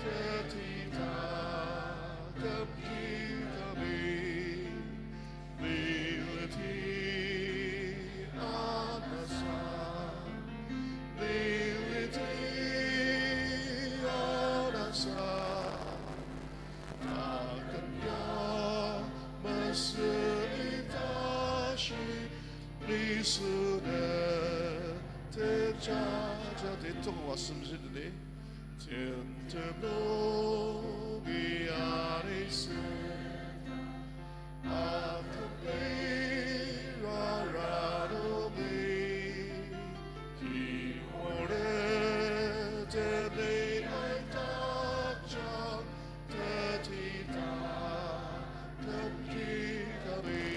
teti taküm kikami, liliti anasa, liliti anasa, taküm ya masü itashi, Yisu ne den jajadi. Tokong asem shideni. Timtem nungi aniseta, akümli rara nungi, kibong teni aidakja, teti taküm kikami,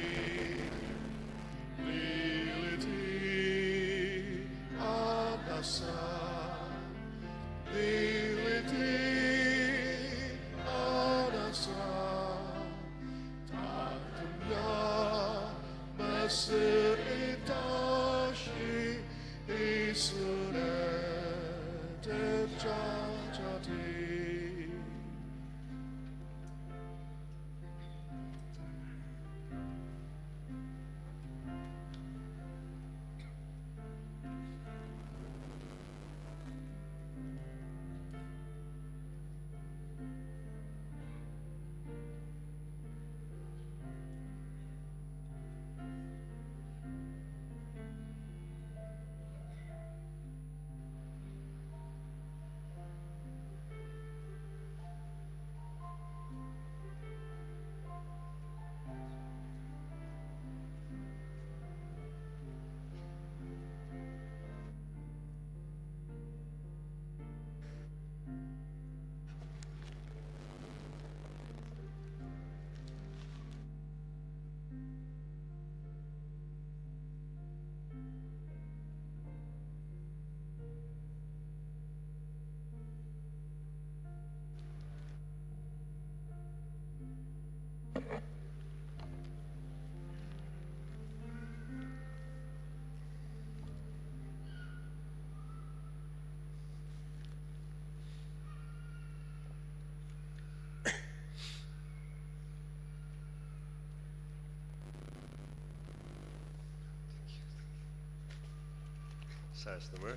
Sarasademer.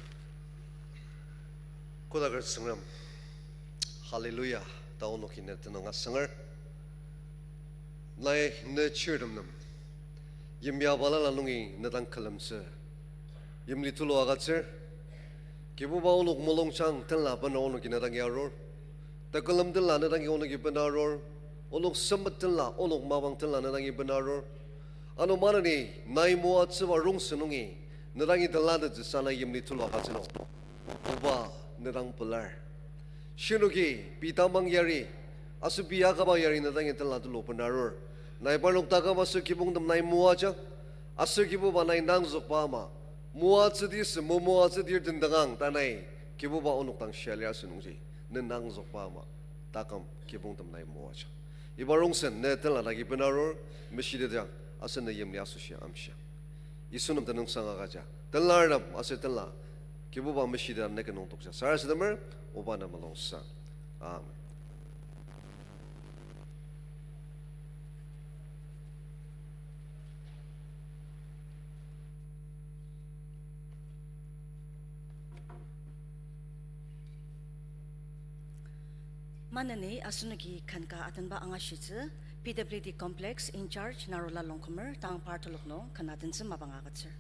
Kodaker Tsüngrem, hallelujah, ta onoki ne tenüng asanger. Nai ne chirtem nem, yimya balala nungi ne dang külemtsü yimli tulu agütsür. Kibuba, onok mulungjang tenla bena onoki ne dangi arur. Tekülem tenla ne dangi onoki bena arur. Onok sempet tenla, onok mapang tenla ne dangi bena arur. Ano maneni nai moatsüba rongsen nungi ne dangi telatettsüsa nai yimli tulu agütsü nung, Oba, ne dang pelar. Shinoki pei tamang yari, aser pei akaba yari ne dangi tenla tulu bena arur. Nai parnok taküm aser kibongtem nai moajang, aser Kibuba, nai nangzükba ama moatsüdi sü momoatsüdir tendangang ta nai Kibuba onok dang shia lir asünungji, ne nangzükba ama taküm kibongtem nai moajang. Iba rongsen ne tenla dagi bena arur, meshitetjang, aser ne yimli asoshi amshiang. Yisu nem tenüngsang agüja, tenlartem aser tenla Kibuba meshiteta ne ken nung tokja sarasademer, Oba nem mulungsang. Amen. Maneni asenoki ken ka atenba angashitsü, P W D Complex in charge Narula Longkumer tang par telok nung ken atentsü mapang agütsür.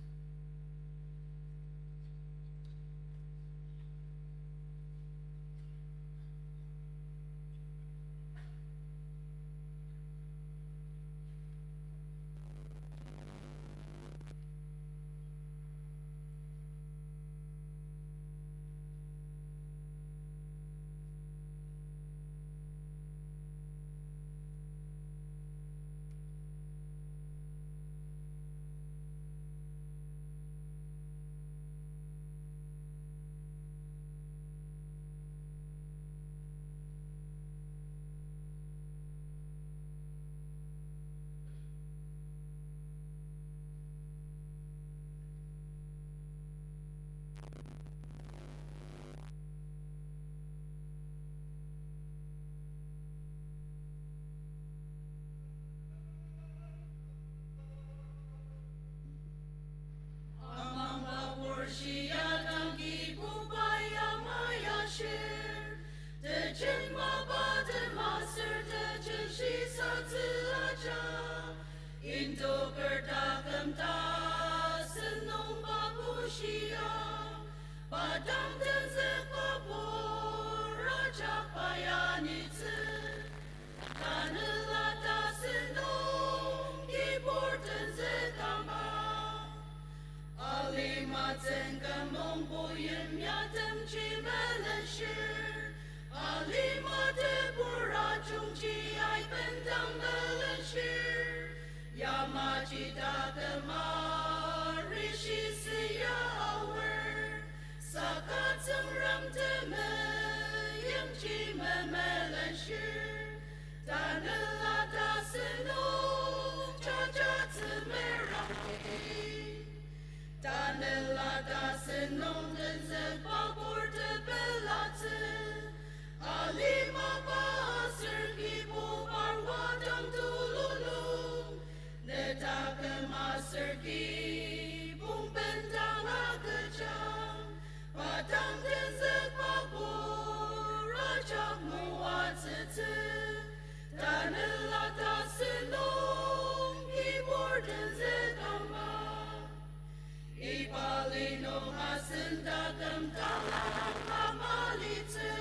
Amangba porshia dang Kibuba ya mayashir, tejen mapa tem aser tejen shisatsü ajak, indoker taküm tasen nungba bushia, pa dang tenzükba pur ajak pai anitsü, tanela tasen nung Kibur tenzükangba. Alima tsüngkang nungbo yimya temji melenshir, alima tebur ajungji aibendang melenshir, yamaji taküm arishi süa aor, saka Tsüngrem temeimji memelenshir, tanela tasen nung jajatsü merangdi. Tanela tasen nung tenzükba pur tepelatsü, alimaba aser Kibubar wadang tululu, ne taküm aser kibong bendang agüjang, pa dang tenzükba pur ajak moatsütsü, tanela tasen nung Kibur tenzükangba. Iba li nung asen taküm talang amalitsü,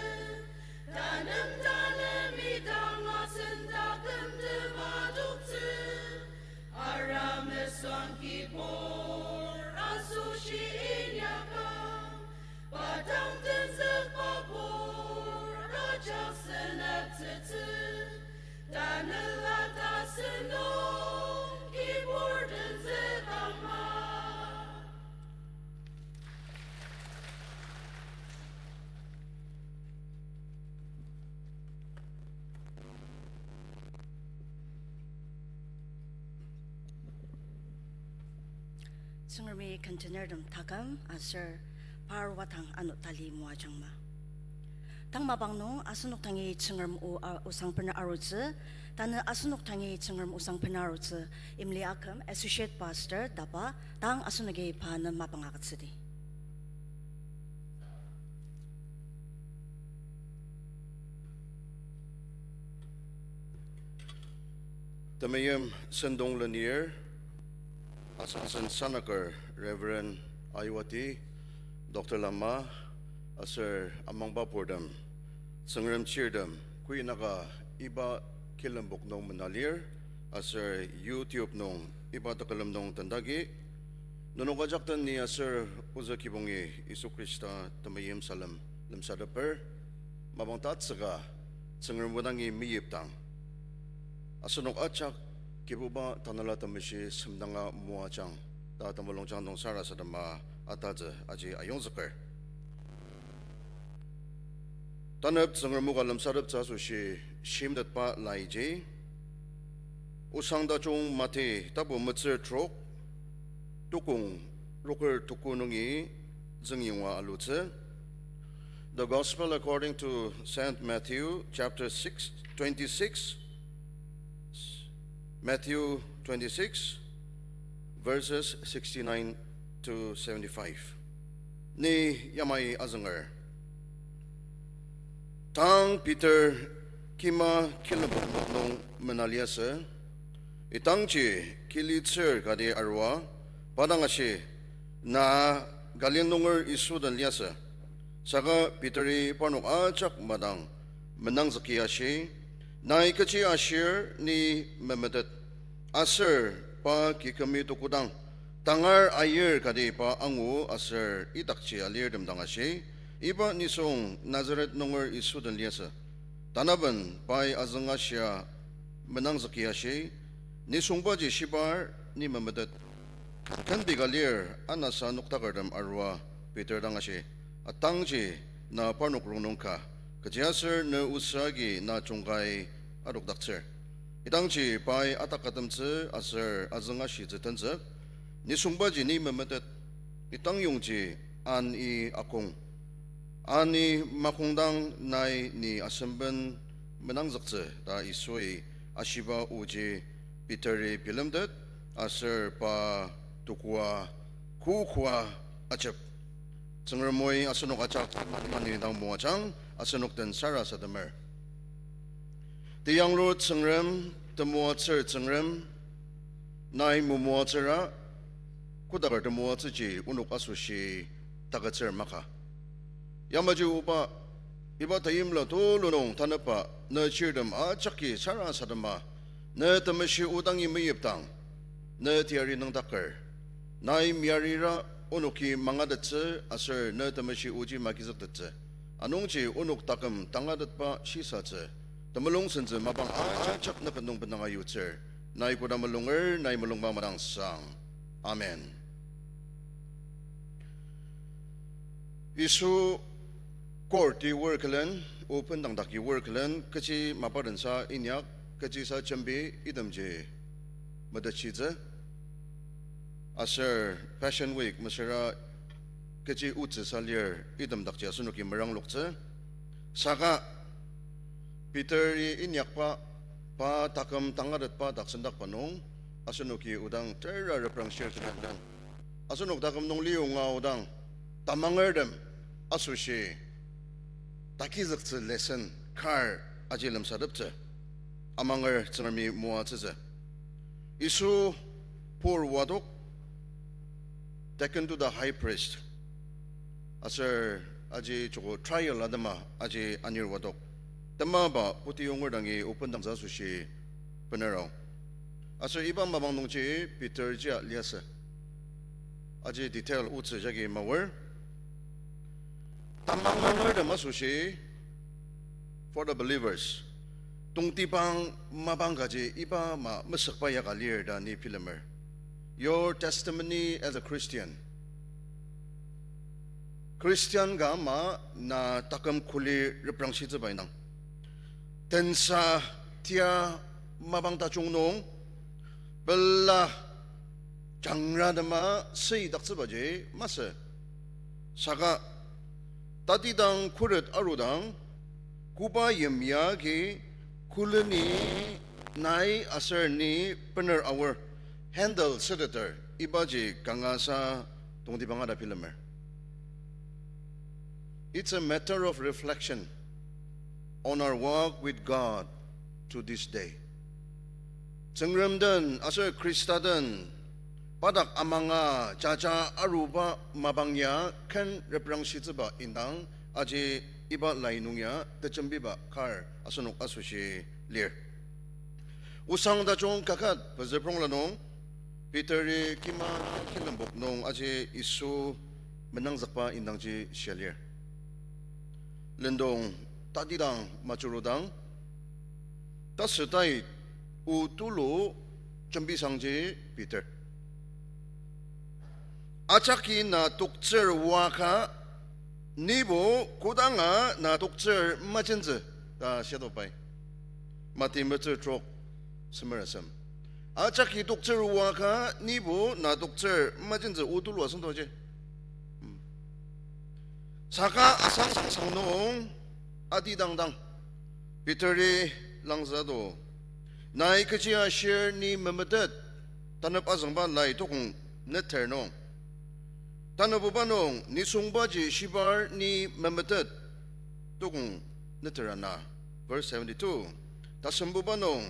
tanem tanem idang asen taküm temadoktsü, aramesüang Kibur asoshi inyakang, pa dang tenzükba pur ajak seneptsütsü, tanela tasen nung Kibur tenzükangma. Tsüngremi kentenertem taküm aser par wadang ano tali moajangma. Tang mapang nung asenok dangi Tsüngrem o-, a-, osang bener arutsü, tanü asenok dangi Tsüngrem osang bener arutsü, imli aküm Associate Pastor Daba, tang asenoki pa nem mapang agütsüdi. Temeim sentong lenir, asen sanaker Reverend Aiwati, Doctor Lama, aser amangba purtem, Tsüngrem chirtem, kuinaka iba kilembok nung menalir, aser YouTube nung iba tekülem nung tendagi, nenok ajak den ni aser ozü kibongi Yisu Khrista temeim salem lemsateper, mapang tatsüka Tsüngrem odangi meyipdang, asenok ajak Kibuba Tanela Temeshi semdanga moajang ta temulungjang nung sarasadema atatsü aji ayongzüker. Tanep Tsüngrem o ka lemsateptsü asoshi shimtetba laiji, Osang Tajung Mati tapu metsür trok, tukong roker tuku nungi züngyonga alutsü. The Gospel according to Saint Matthew, chapter six, twenty-six. Matthew twenty-six, verses sixty-nine to seventy-five. Ni yamai azünger. Tang Peter kima kilembok nung mena liasü. Idangji kili tsür kati arua, pa dang ashi, na Galil nunger Yisu den liasü. Saka Peteri parnok ajak madang menangzüki ashi, nai kechi ashir ni memetet. Aser pa kikemi tukodang, tangar ayir kati pa angu aser idakji alirtem dang ashi, iba nisung Nazaret nunger Yisu den liasü. Tanaben pai azüng ashia menangzüki ashi, nisungbaji shibar ni memetet. Ken pika lir anasa noktakertem arua Peter dang ashi, atangji na parnok rongnung ka, kechiaser ne osa agi na jungkai adokdaktsür. Idangji pai atak atemtsü aser azüng ashitsü tenzük, nisungbaji ni memetet, idangyongji ani akong. Ani makongdang nai ni asemben menangzüktsü ta Yisui ashiba oji Peteri bilemtet aser pa tukua kokoa ajep. Tsüngremi asenok ajak mani dang moajang asenok den sarasademer. Teyanglur Tsüngrem, temoatsür Tsüngrem, nai momoatsüra, kodaker temoatsüji onok asoshi taketsür maka. Yamaji oba, iba teimla tulu nung tanepa, ne chirtem ajaki sarasadema, ne temeshi odangi meyipdang, ne teyari nüngdaker. Nai meyarira onoki mangatettsü aser ne temeshi oji magizüktettsü. Anungji onok taküm tangatetba shisatsü, temulung sentsü mapang ajak ne ket nung bendanga yutsür. Nai koda mulunger, nai mulungba madangsang. Amen. Yisu court-i wor külen, open dangdaki wor külen, kechi mapadensa inyak, kechisa jembi itemji metetshitsü. Aser Passion Week mesüra kechi otsüsa lir item dakji asenoki merangloktsü. Saka Peteri inyakba, pa taküm tangatetba dak sendakba nung, asenoki odang tera reprangshir külen. Asenok taküm nung liyonga odang, tamangertem asoshi takizüktsü lesson kar aji lemsateptsü. Amanger Tsüngremi moatsütsü. Yisu pur wadok, taken to the high priest. Aser aji joko trial atema aji anir wadok. Temaba puti yonger dangi open dangtsü asoshi benerao. Aser iba mapang nungji Peter jia liasü. Aji detail otsü jagi maor. Tamangertem asoshi, for the believers, tongtibang mapang kaji iba ama mesükba yaka lir ta ni bilemer. Your testimony as a Christian. Christian ka ama na taküm kuli reprangshitsüba indang. Tensa tia mapang tajung nung, pela jangratema süidaktsübaji masü. Saka tatidang khuret arudang, koba yimya agi kuleni nai aser ni bener aor handle süteter ibaji kangasa tongtibanga ta bilemer. It's a matter of reflection on our walk with God to this day. Tsüngrem den aser Khrista den pa dak amanga jaja aruba mapang ya ken reprangshitsüba indang aji iba lai nung ya tejembiba kar asenok asoshi lir. Osang tajung kaket pezü prongla nung, Peteri kima kilembok nung aji Yisu menangzükba indangji shia lir. Lendong tatidang majurudang, tasütai o tulu jembisangji Peter. Ajaki na toktsür oaka, nibo kodanga na toktsür majentsü ta shiato pai. Mati metsür trok semer asem. Ajaki toktsür oaka, nibo na toktsür majentsü o tulu asüngdoji. Saka asang sang nung atidangdang, Peteri langzüto, nai kechi ashir ni memetet, tanep azüngba lai tokong neter nung. Tanübuba nung nisungbaji shibar ni memetet, tokong neter ana. Verse seventy-two. Tasembuba nung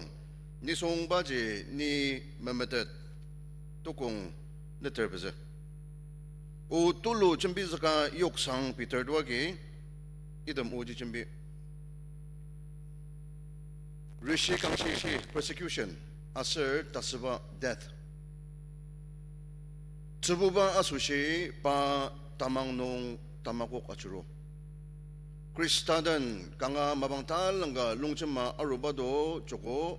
nisungbaji ni memetet, tokong neter pezü. O tulu jembizüka yoksang Peter to agi, item oji jembi. Rishi kangshi, persecution, aser tasüba, death. Tsübuba asoshi pa tamang nung tamakok ajuru. Khrista den kanga mapang talangka longjema aruba to joko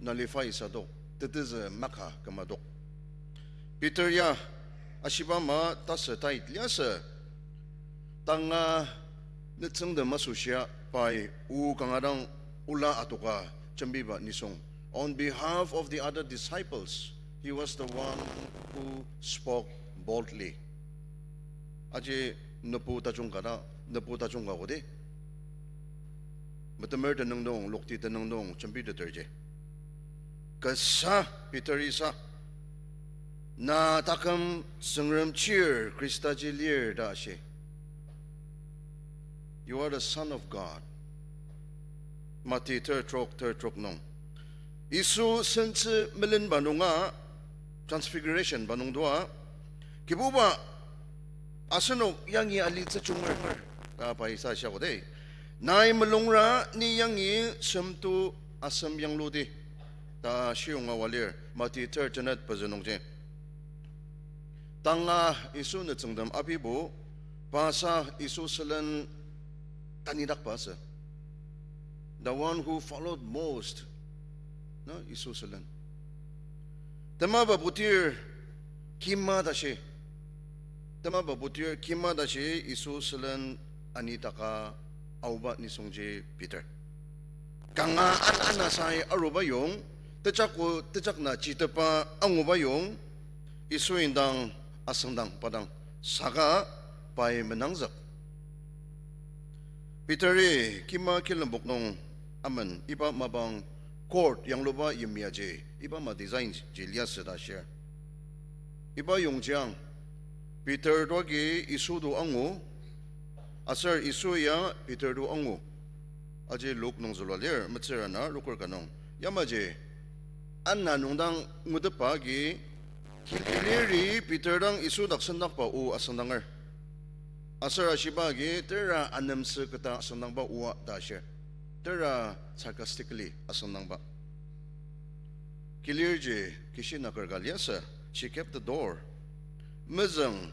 nullify sadok, tetezü maka kümadok. Peter ya ashiba ama tasü tait liasü, tanga nütsüngtem asoshia pai o kanga dang ola adoka jembiba nisung. On behalf of the other disciples, he was the one who spoke boldly. Aji nübu tajung ka ta, nübu tajung ka kodi. Metemer tenüng nung, lokti tenüng nung, jembiteterji. Kasa Peter isa, na taküm Tsüngrem chir Khristaji lir ta ashi. You are the Son of God. Mati ter trok, ter trok nung. Yisu sentsü melenba nunga, transfiguration ba nungdua, Kibuba, asenok yangi alitsü junger, ta pai sa shiako de. Nai mulungra ni yangi semto asem yangludi, ta shiyonga wa lir, Mati ter tenet pezü nungji. Tanga Yisu nütsüngtem abibo, pa sa Yisu sülen tanidakba asü. The one who followed most, na Yisu sülen. Temaba putir kima tashi. Temaba putir kima tashi Yisu sülen anitaka aoba nisungji Peter. Kanga an-, anasai aruba yong, tejaku tejakna jitepa anguba yong, Yisu indang asüngdang padang, saka pai menangzük. Peteri kima kilembok nung amen iba mapang court yangluba yimyaji, iba ama design ji liasü ta shir. Iba yongjiang, Peter to agi Yisu to angu, aser Yisu ya Peter to angu. Aji Luk nung zülua lir, metsür ana rokür ka nung. Yamaji, ana nungdang ngutepba agi, kilir ri Peter dang Yisu dak sendakba o asüngdanger. Aser ashiba agi, tera anemsü keta asüngdangba oa ta ashir. Tera sarcastically asüngdangba. Kilirji kishi naker ka liasü, she kept the door. Mezüng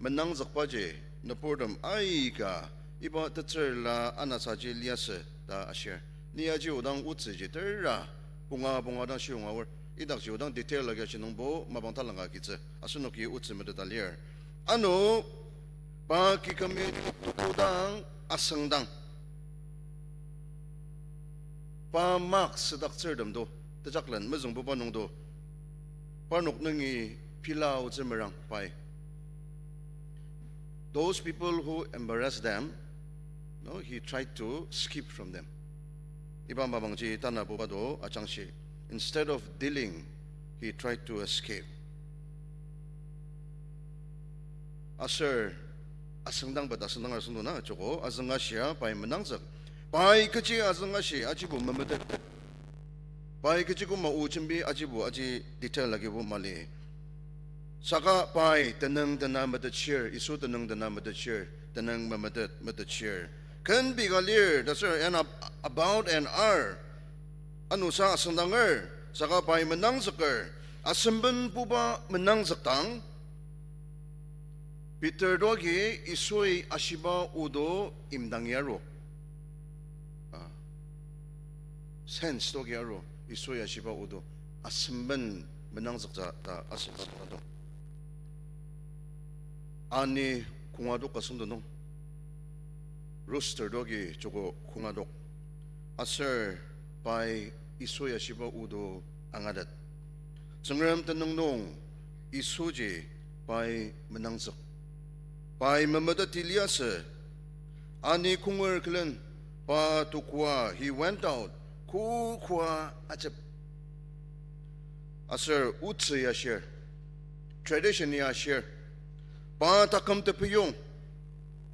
menangzükbaji nüburtem aika iba tetsürla anasaji liasü ta ashir. Ni aji odang otsüji tera punga punga dang shiyonga aor. Idakji odang detail agi ashi nungbo mapang talangka agitsü. Asenoki otsü meteta lir. Ano pa kikami tukudang asüngdang. Pa mak südaktsürtem do, tejaklen mezüngbuba nung do. Parnok nungi pila aotsü merang pai. Those people who embarrass them, no, he tried to skip from them. Iba mapangji tanabuba do ajangshi. Instead of dealing, he tried to escape. Aser asüngdangba ta asüngdang asüngdang na joko azüngashia pai menangzük. Pai kechi azüngashi ajibo memetet. Pai kechi küma o jembi ajibo aji detail agibo mali. Saka pai tenüng tena metetshir, Yisu tenüng tena metetshir, tenüng memetet metetshir. Ken bika lir, ta aser, and ab-, about an hour. Ano sa asüngdanger, saka pai menangzüker, asemben puba menangzükdang, Peter doagi Yisui ashiba odo imdangi aru. Ah. Sense doagi aru, Yisui ashiba odo asemben menangzüktsü ta asüba ado. Ani kongadok asüngdong nung. Rooster doagi joko kongadok. Aser pai Yisui ashiba odo angatet. Tsüngrem tenüng nung Yisuji pai menangzük. Pai memeteti liasü. Ani konger külen pa tukua, he went out, kokua ajep. Aser otsü ya ashir, tradition ya ashir, pa taküm tepeyong,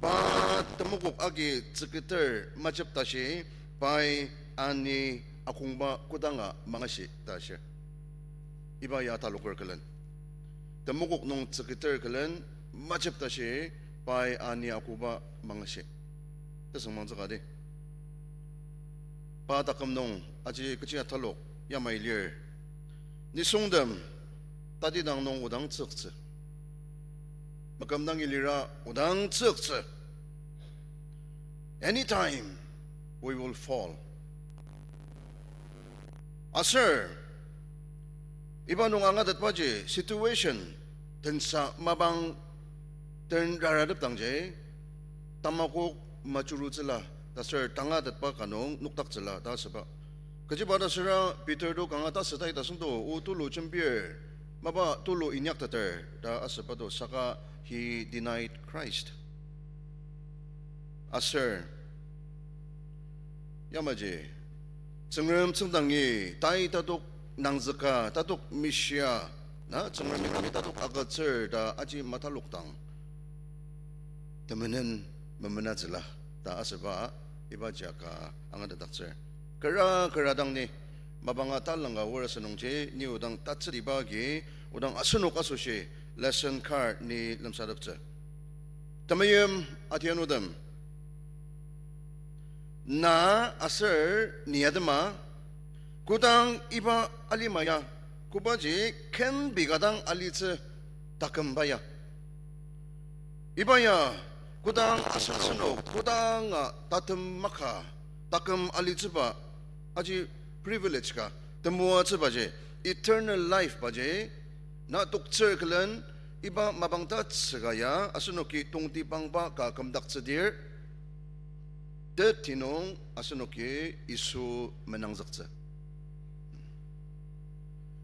pa temokok agi tsüketer majep tashi, pai ani akongba kodanga mangashi ta ashir. Iba ya taloker külen. Temokok nung tsüketer külen majep tashi pai ani akoba mangashi. Tesüngmangtsüka di. Pa taküm nung aji kechi atalok yamai lir. Nisungtem tatidang nung odang tsüktsü. Makümdangi lira odang tsüktsü. Anytime we will fall. Aser, iba nung angatetbaji situation tensa mapang ten raratepdangji, tamakok majurutsüla, ta aser tangatetba ka nung nokdaktsüla ta asüba. Kechiba ta asüra Peter to kanga tasütai ta asüngdo, o tulu jembir, mapa tulu inyakteter ta asüba to saka he denied Christ. Aser, yamaji, Tsüngrem tsüngdangi, tai tatok nangzüka, tatok mishia, na Tsüngremi nai tatok agütsür ta aji matalokdang, temenen memenatsüla ta asüba, ibaji ka angatetdaktsür. Kera kera dang ni, mapanga talangka aor asünungji, ni odang tatsütiba agi, odang asenok asoshi, lesson card ni lemsateptsü. Temeim atianutem, na aser ni atema, kodang iba alima ya, kobaji ken bika dang alitsü takümba ya. Iba ya, kodang asenok, kodanga tatem maka, taküm alitsüba, aji privilege ka, temoatsübaji, eternal life baji, na toktsür külen, iba mapang tatsüka ya, asenoki tongtibangba ka kümdaktsüdir, teti nung asenoki Yisu menangzüktsü.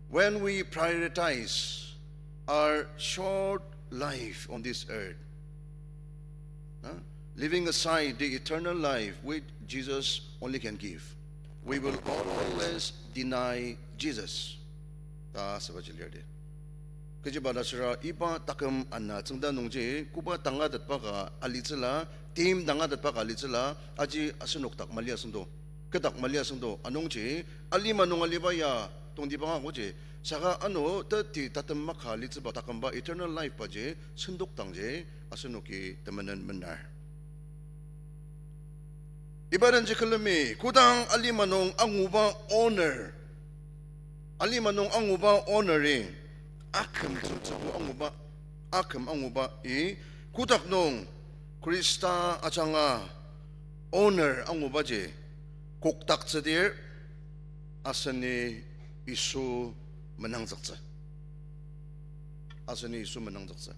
When we prioritize our short life on this earth, huh, leaving aside the eternal life which Jesus only can give, we will always deny Jesus. Ta asübaji lir di. Kechiba ta asüra iba taküm ana tsüngda nungji, koba tangatetba ka alitsüla, tim tangatetba ka alitsüla, aji asenok dak mali asüngdo, kü dak mali asüngdo, anungji, alima nung aliba ya, tongtibang agoji, saka ano teti tatem maka alitsüba takümba eternal life baji, sendokdangji, asenoki temenen mener. Iba denji külemi, kodang alima nung anguba honor, alima nung anguba honor-i, aküm tsütsübo anguba, aküm anguba-i, kotak nung Khrista ajanga honor angubaji kokdaktsüdir, aseni Yisu menangzüktsü. Aseni Yisu menangzüktsü.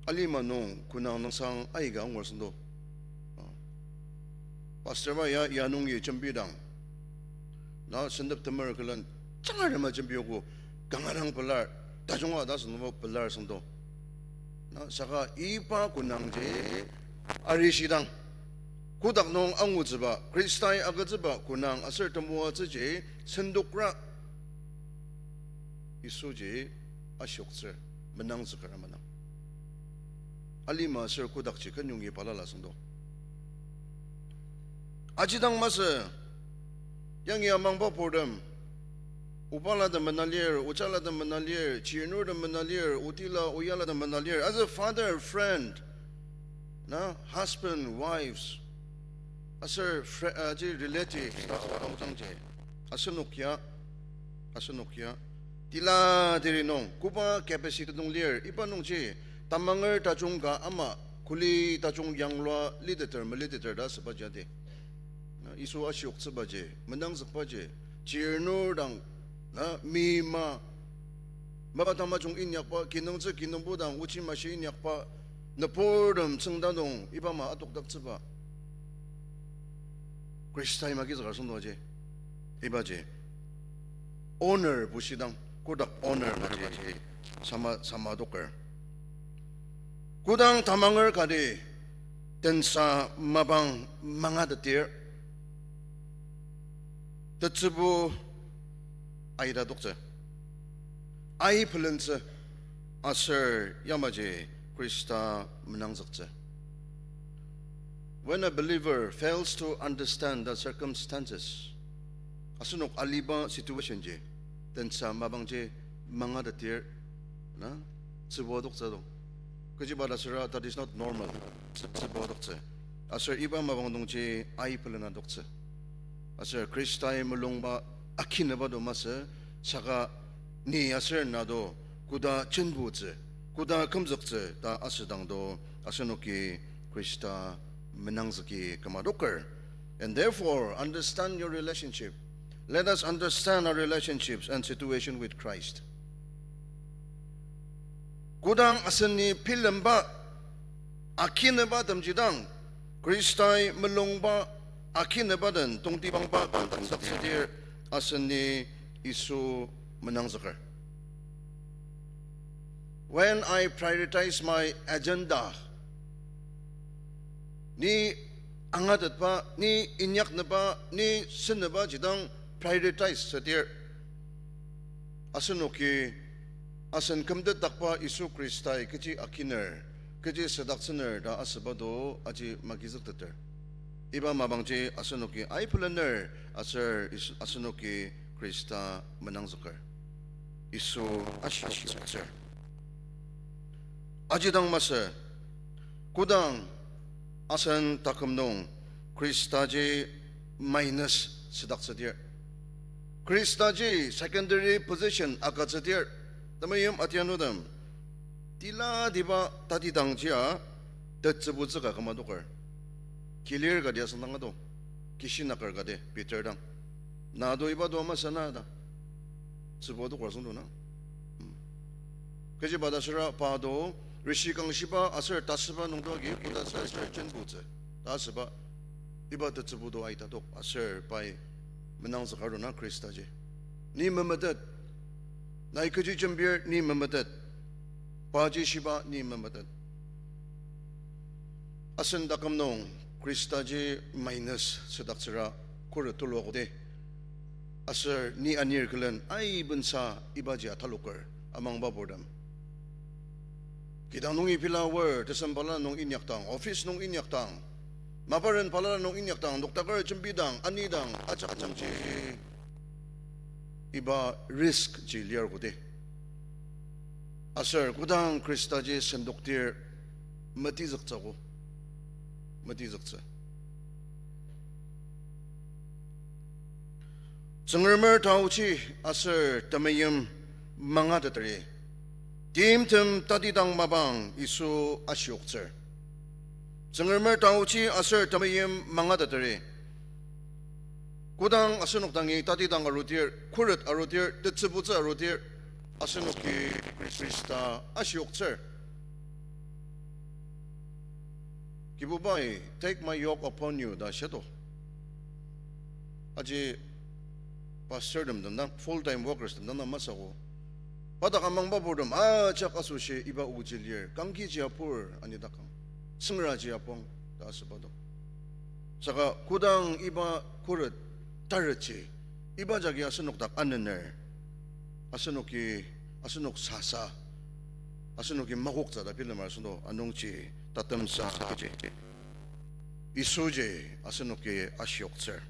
Alima nung kunang nüngsang aika angur süngdo. Pastor ba ya, ya nungi jembidang, na sentep temer külen, jangar tema jembiogo, kanga dang pelar, tajunga ta sünungbo pelar süngdo. Na saka iba kunangji arishidang, kotak nung angutsüba, Khristai agütsüba kunang aser temoatsüji sendokra, Yisuji ashioktsür, menangzüker manang. Alima aser kodakji kenyongi balala süngdo. Ajidang masü, Yangi amangba purtem, obalatem mena lir, ojalatem mena lir, chirnurtem mena lir, otila oyalatem mena lir. As a father, friend, na, husband, wives, aser fri-, aji relative, ta, ta, tangji. Asenok ya, asenok ya. Tila teri nung, koba capacity nung lir, iba nungji, tamanger tajung ka ama, kuli tajung yanglua liteter, meliteter ta asüba jadi. Na, Yisu ashioktsübaji, menangzükbaji, chirnur dang, na, mima, mapa tamajung inyakba, kinungtsü kinungpo dang, ochi mashi inyakba, nüburtem tsüngda nung, iba ama atokdaktsüba. Khrista ima kizüka süngdoji, ibaji. Honor bushidang, kodak honor maji sama, sama doker. Kodang tamanger kati tensa mapang mangatetir, tetsübu aita toktsü, ai pelentsü, aser yamaji Khrista menangzüktsü. When a believer fails to understand the circumstances, asenok aliba situation ji, tensa mapangji mangatetir, na, tsübu adoktsü do. Kechiba ta süra, that is not normal. Tsü-, tsübu adoktsü. Aser iba mapang nungji ai pelena adoktsü. Aser Khristai mulungba akineba do masü, saka ni aser na do, koda jenbutsü, koda kümzüktsü ta asüdang do, asenoki Khrista menangzüki küma doker. And therefore, understand your relationship. Let us understand our relationships and situation with Christ. Kodang aseni bilemba akineba temjidang, Khristai mulungba akineba den tongtibangba kangdaktsüdir aseni Yisu menangzüker. When I prioritize my agenda, ni angatetba, ni inyaknüba, ni senüba jidang prioritize südir, asenoki asen kümtetdakba Yisu Khristai kechi akiner, kechi südaktsüner ta asüba do aji magizükteter. Iba mapangji asenoki ai pelener aser Yis-, asenoki Khrista menangzüker. Yisu ashi-, ashitsür. Ajidang masü, kodang asen taküm nung Khristaji minus südaktsüdir, Khristaji secondary position agütsüdir, temeim atianutem, tila tiba tatidangjia tetsübutsü ka küma doker. Kilir kati asüngdang ado, kishi naker kati Peter dang. Na do iba do masü na ta. Tsübu do kar süngdo na. Hmm. Kechiba ta süra pa do, rishi kangshiba aser tasüba nungdo agi, koda sa aser jenbutsü. Ta asüba, iba tetsübu do aita dok, aser pai menangzüka ro na Khristaji. Ni memetet. Nai kechi jembir ni memetet. Paji shiba ni memetet. Asen taküm nung Khristaji minus südaktsüra khuret tulu akodi. Aser ni anir külen aibensa ibaji ataloker amangba purtem. Kidang nungi pila aor, tesem balala nung inyakdang, office nung inyakdang, maparen balala nung inyakdang, noktaker jembidang, anidang, ajak ajangji iba risk ji lir kodi. Aser kodang Khristaji sendoktir metizüktsüogo. Metizüktsü. Tsüngremer taochi aser temeim mangateteri, timtem tatidang mapang Yisu ashioktsür. Tsüngremer taochi aser temeim mangateteri, kodang asenok dangi tatidang arudir, khuret arudir, tetsübutsü arudir, asenoki Khrista ashioktsür. Kibubai, take my yoke upon you ta shido. Aji pastor tem dang, full time workers tem dang masü ko. Pa dak amangba purtem ajak asoshi iba oji lir, kangkiji apur anidakang, süngraji apang ta asüba do. Saka kodang iba khuret taretji, iba jagi asenok dak anener, asenoki, asenok sasa, asenoki makoktsü ta bilemar süngdo, anungji tatemsa kechi Yisuji asenoki ashioktsür.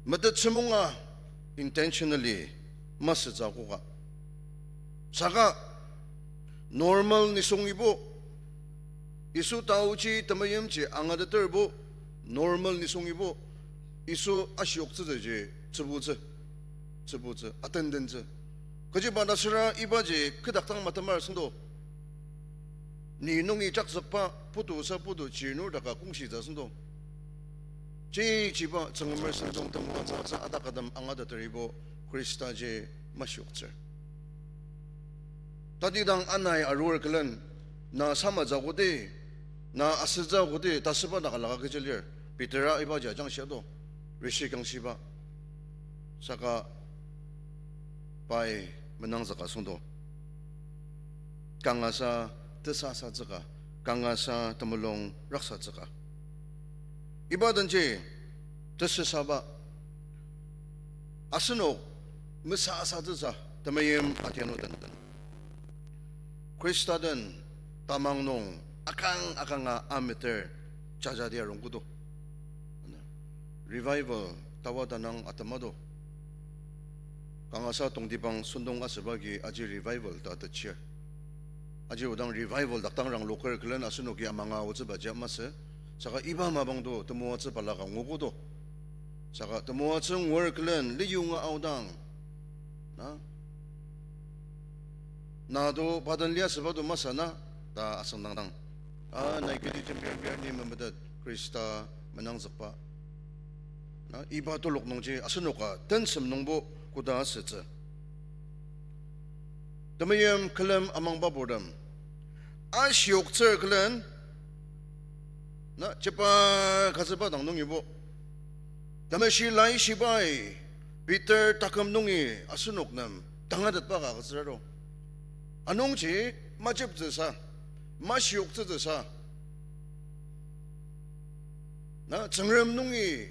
Metet semonga intentionally masütsü akoka. Saka normal nisungibo, Yisu taoji temeimji angateterbo, normal nisungibo, Yisu ashioktsütsüji tsübutsü, tsübutsü, atendentsü. Kechiba ta süra ibaji kü dak dang matemar süngdo. Ni nungi jakzükba putu sa putu chirnur daka kongshitsü süngdo. Chichiba Tsüngremer sentong temoatsü atsü adakatem angateteribo Khristaji mashioktsür. Tatidang anai arur külen, na samatsü kodi, na asütsü kodi, ta süba dak alaka kechi lir. Petera ibaji ajangshi ado, rishi kangshiba. Saka pai menangzüka süngdo. Kangasa tesasatsüka, kangasa temulung raksatsüka. Iba denji tesesaba asenok mesasatsüsa temeim atianu den. Khrista den tamang nung akang akanga ameter jajadi arungkodo. Revival tawa tanang atema do. Kangasa tongtibang sentong asüba agi aji revival ta tetsür. Aji odang revival dakdang rangloker külen asenoki amanga aotsübaji masü. Saka iba mapang do temoatsü balaka nguogo do. Saka temoatsü nguoker külen liyonga aodang, na, na do pa den lia süba do masü na, ta asüngdangdang. A, nai kiti jembir bir ni memetet Khrista menangzükba. Na, iba telok nungji asenoka tensem nungbo koda asütsü. Temeim külem amangba purtem ashioktsür külen, na, jepa kazüba dang nungibo, Temeshi Laishibai Peter taküm nungi asenok nem tangatetba ka agütsür aro. Anungji majeptsüsa, mashioktsütsüsa, na, Tsüngrem nungi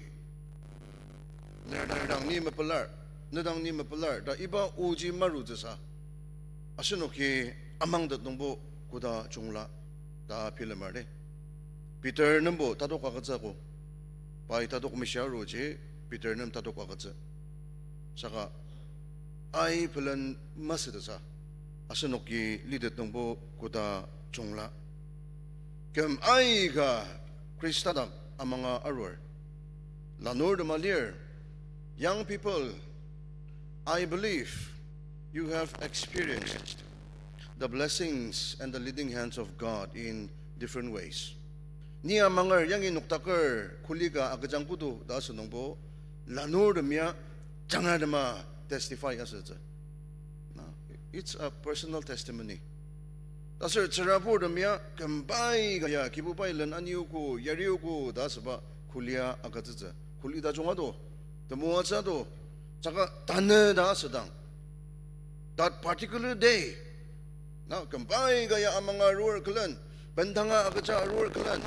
ner, ner dang ni mepelar, ne dang ni mepelar ta iba oji marutsüsa, asenoki amangtet nungbo koda jungla ta bilemer di. Peter nembo tatok agütsüogo. Pai tatok meshia aruji Peter nem tatok agütsü. Saka ai pelen masütsüsa, asenoki litet nungbo koda jungla. Küm aika Khrista dak amanga arur lanurtem alir. Young people, I believe you have experienced the blessings and the leading hands of God in different ways. Ni amanger yangi noktaker kuli ka agüjang kodo ta asünungbo, lanurtem ya jangratema testify asütsü. Na, it's a personal testimony. Taser tsüraburtem ya kümbai ka ya Kibubai len aniogo, yariogo ta asüba kulia agütsütsü. Kuli tajung ado, temoatsü ado, saka tanü ta asüdang, that particular day, na, kümbai ka ya amanga arur külen, bendanga agüja arur külen,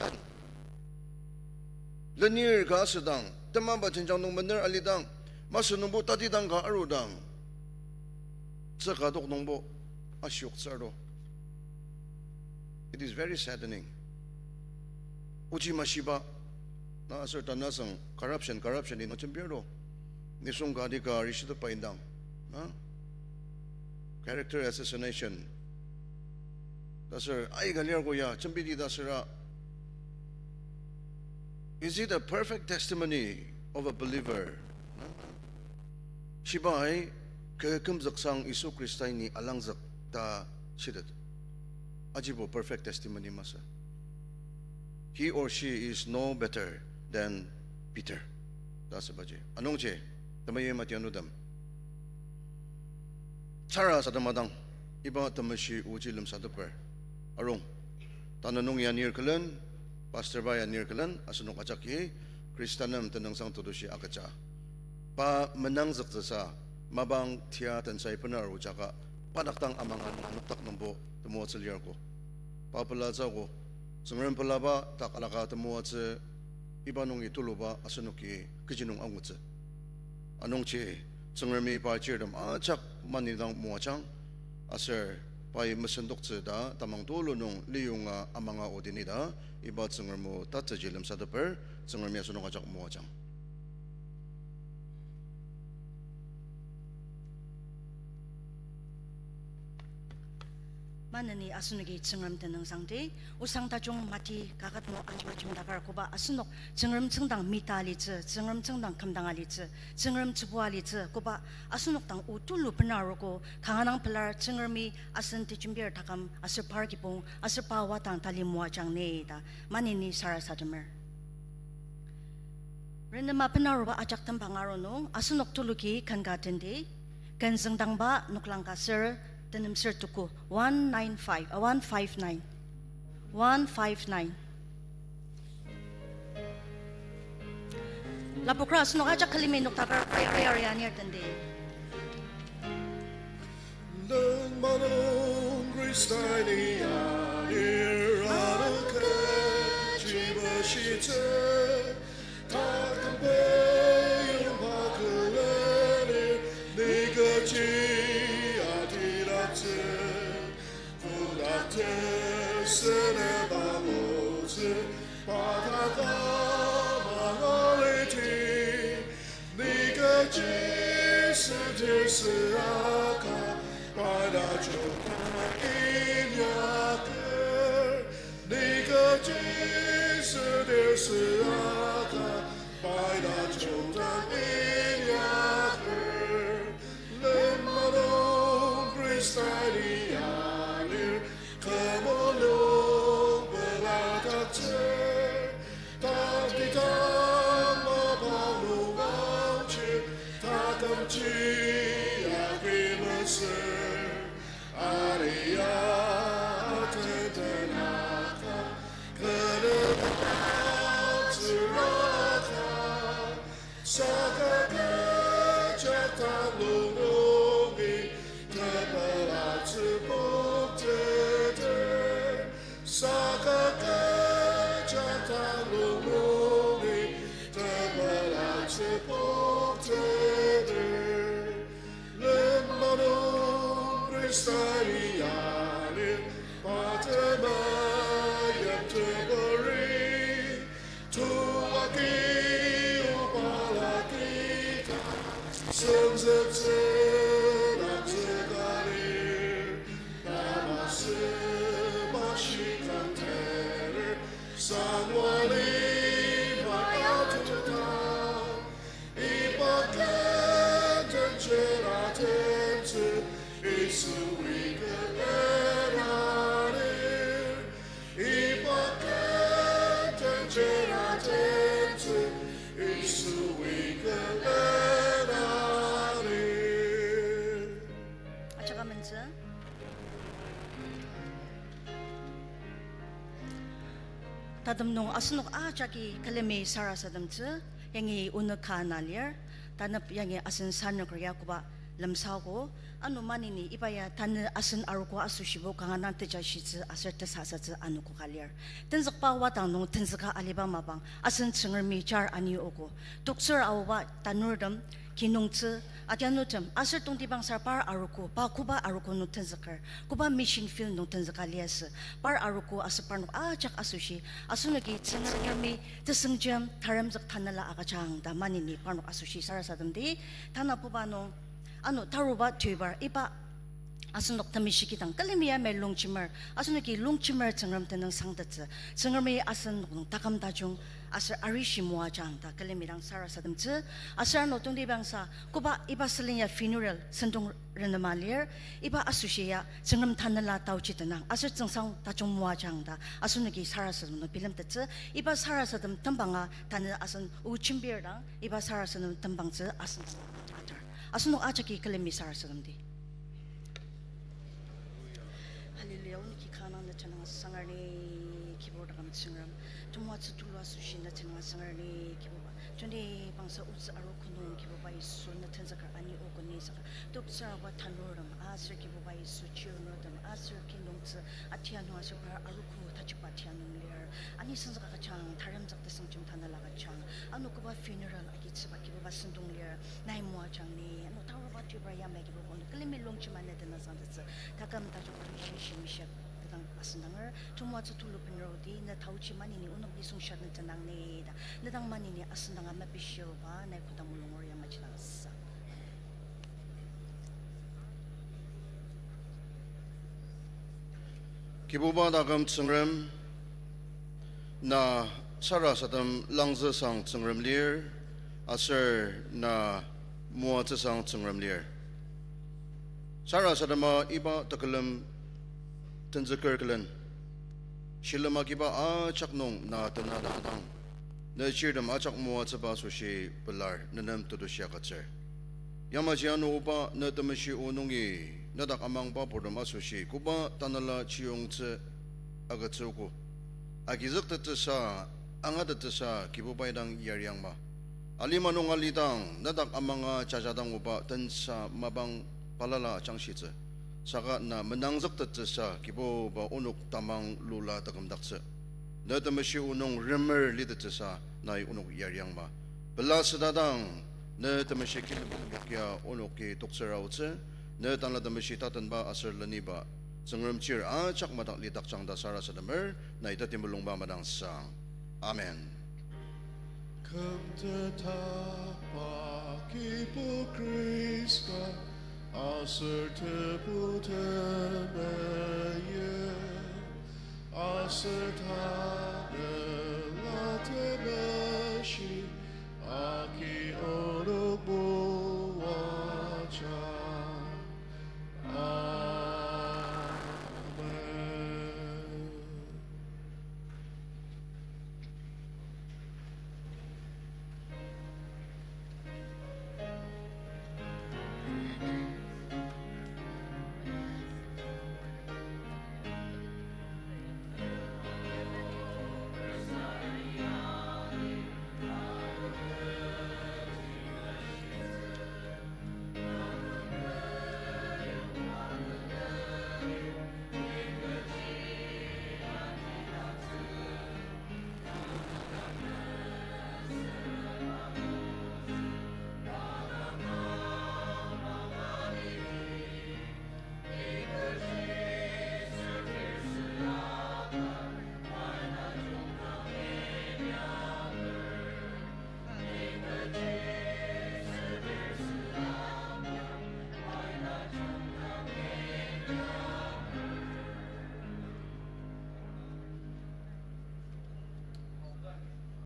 lenir ka asüdang, temaba jenjang nung mener alidang, masü nungbo tatidang ka arudang, tsüka dok nungbo ashioktsür do. It is very saddening. Ochi mashiba, na, aser tanü asüng corruption, corruption in jembir do. Nisung kati ka rishitepba indang, na, character assassination. Taser aika lir ko ya jembidi ta süra, is it a perfect testimony of a believer? Shibai kü kümzüksang Yisu Khristai ni alangzük ta shitet. Ajibo perfect testimony masü. He or she is no better than Peter ta asübaji. Anungji, temeim atianutem, sarasadem adang, iba temeshi oji lemsateper arung. Tanü nung ya nir külen, pastor ba ya nir külen, asenok ajaki Khrista nem tenüngsang tetushi agüja, pa menangzüktsüsa mapang tia tensai bener arujaka, pa dak dang amanga noktak nungbo temoatsü lir ko. Pa pelatsü ko, Tsüngrem pelaba dak alaka temoatsü, iba nungi tuluba asenoki kechi nung angutsü. Anungji Tsüngremi pa chirtem ajak manidang moajang, aser pai mesendoktsü ta tamang tulu nung liyonga amanga odini ta, iba Tsüngrem o tatsüji lemsateper, Tsüngremi asenok ajak moajang. Maneni asenoki Tsüngrem tenüngsangdi, osang tajung Mati kaket nung ajiba jemdaker koba asenok Tsüngrem tsüngdang mita alitsü, Tsüngrem tsüngdang kümdang alitsü, Tsüngrem tsübu alitsü, koba asenok dang o tulu bena arogo, kanga dang pelar Tsüngremi asen tejembir taküm aser par kibong, aser pa wadang tali moajang ni ta, maneni sarasademer. Renema bena aruba ajak tembang aru nung, asenok tuluki ken ka tendi, ken züngdangba noklang ka ser, tenem ser tuku, one nine five, uh, one five nine. One five nine. Lapokra asenok ajak külemi noktaker, area anir tendi. Lenmang nung Khrista ni anir anaka jibashitsü, taküm pei yongba külenir ni kechi atilattsü, kodak tesüneba motsü, pa taküm angaliti, ni kechi südir süaka, pai ta jokdang inyaker, ni kechi südir süaka, pai ta jokdang inyaker. Lenmang nung Khrista ni anir, kü mulung peladaktsür, tangti tang mapang nung aochi, takümji agi mesür, aria atentenaka, kü nüka tsüraka, saka kecha tanglong nungi tepela tsübokteter, saka kecha tanglong nungi tepela tsübokteter. Lenmang nung Khrista ni anir, pa temeim teburi, tuaki obala kita, senzüktsü langzüka lir, tamasü mashi kang tener, sangwa lima atuta, iba kenten jera tentsü, Yisui kelen anir. Iba kenten jera tentsü, Yisui kelen anir. Ajak amentsü. Tatem nung asenok ajaki külemi sarasademtsü, yangi onük ka ana lir, tanep yangi asen sanüker ya koba lemsaogo, ano maneni iba ya tanü asen arogo asoshi bo kanga dang tejashitsü aser tesasatsü anogo ka lir. Tenzükba wadang nung tenzüka aliba mapang asen Tsüngremi jar ani ogo. Toktsür aoba tanurtem, kinungtsü, atianutem, aser tongtibangsa par arogo, pa koba arogo nung tenzüker, koba mission field nung tenzüka liasü, par arogo aser parnok ajak asoshi, asenoki Tsüngremi tesüngjem taremzük tanela agüjang ta maneni parnok asoshi sarasademdi, tanabuba nung, ano taruba tuibar iba asenok temeshi kidang külemi yamai longjemer, asenoki longjemer Tsüngrem tenüngsangtettsü, Tsüngremi asenok nung taküm tajung aser arishi moajang ta külemi dang sarasademtsü, aser ano tongtibangsa koba iba sülen ya funeral sentong renema lir, iba asoshi ya Tsüngrem tanela taochi tenang aser tsüngsang tajung moajang ta asenoki sarasadem nung bilemtettsü, iba sarasadem tembanga tanü asen o jembir dang, iba sarasadem tembangtsü asen atar. Asenok ajaki külemi sarasademdi. Hallelujah, onoki kanga dang ne tenüng asangar ni, Kibur taküm Tsüngrem. Temoatsü tulu asoshi ne tenüng asangar ni, Kibuba. Tongtibangsa otsü arogo nung, Kibuba Yisu, ne tenzüker ani ogo ni saka, toktsür aoba tanurtem aser Kibuba Yisu chirnurtem aser kinungtsü atianu aser par arogo tajiba atianu lir. Ani senzük agüjang, taremzük tesüngjem tanela agüjang. Ano koba funeral agitsüba Kibuba sentong lir, nai moajang ni, ano taruba tuibar yamai Kibuba onok külemi longjema ne tenüngsangtettsü, taküm tajung arishi shimishia tetang asendanger, temoatsü tulu bener odi, ne taochi maneni onok nisung shat ne tenang ni ta, ne dang maneni asendanga mepishioba, nai kodang mulung or yamaji dang sa. Kibuba taküm Tsüngrem, na sarasadem langzüsang Tsüngrem lir, aser na moatsüsang Tsüngrem lir. Sarasadema iba tekülem tenzüker külen, shilem agiba ajak nung na tenadang dang, ne chirtem ajak moatsüba asoshi pelar nenem tetushi agütsür. Yamaji ano oba ne temeshi o nungi, nedak amangba purtem asoshi koba tanela chiyongtsü agütsüogo. Agizüktettsüsa, angatettsüsa Kibubai dang yariangma. Alima nung alidang, nedak amanga jajadangoba tensa mapang balala ajangshitsü. Saka na menangzüktettsüsa Kibuba onok tamang lula takümdaktsü. Ne temeshi o nung remer litettsüsa nai onok yariangma. Pela südadang, ne temeshi kilembokia onoki toktsür aotsü, ne tanela temeshi tatenba aser leniba, Tsüngrem chir ajak madak lidakjang ta sarasademer, nai ta timulungba madangsang. Amen. Kümtetakba Kibu Khrista, aser Tebu temeye, aser ta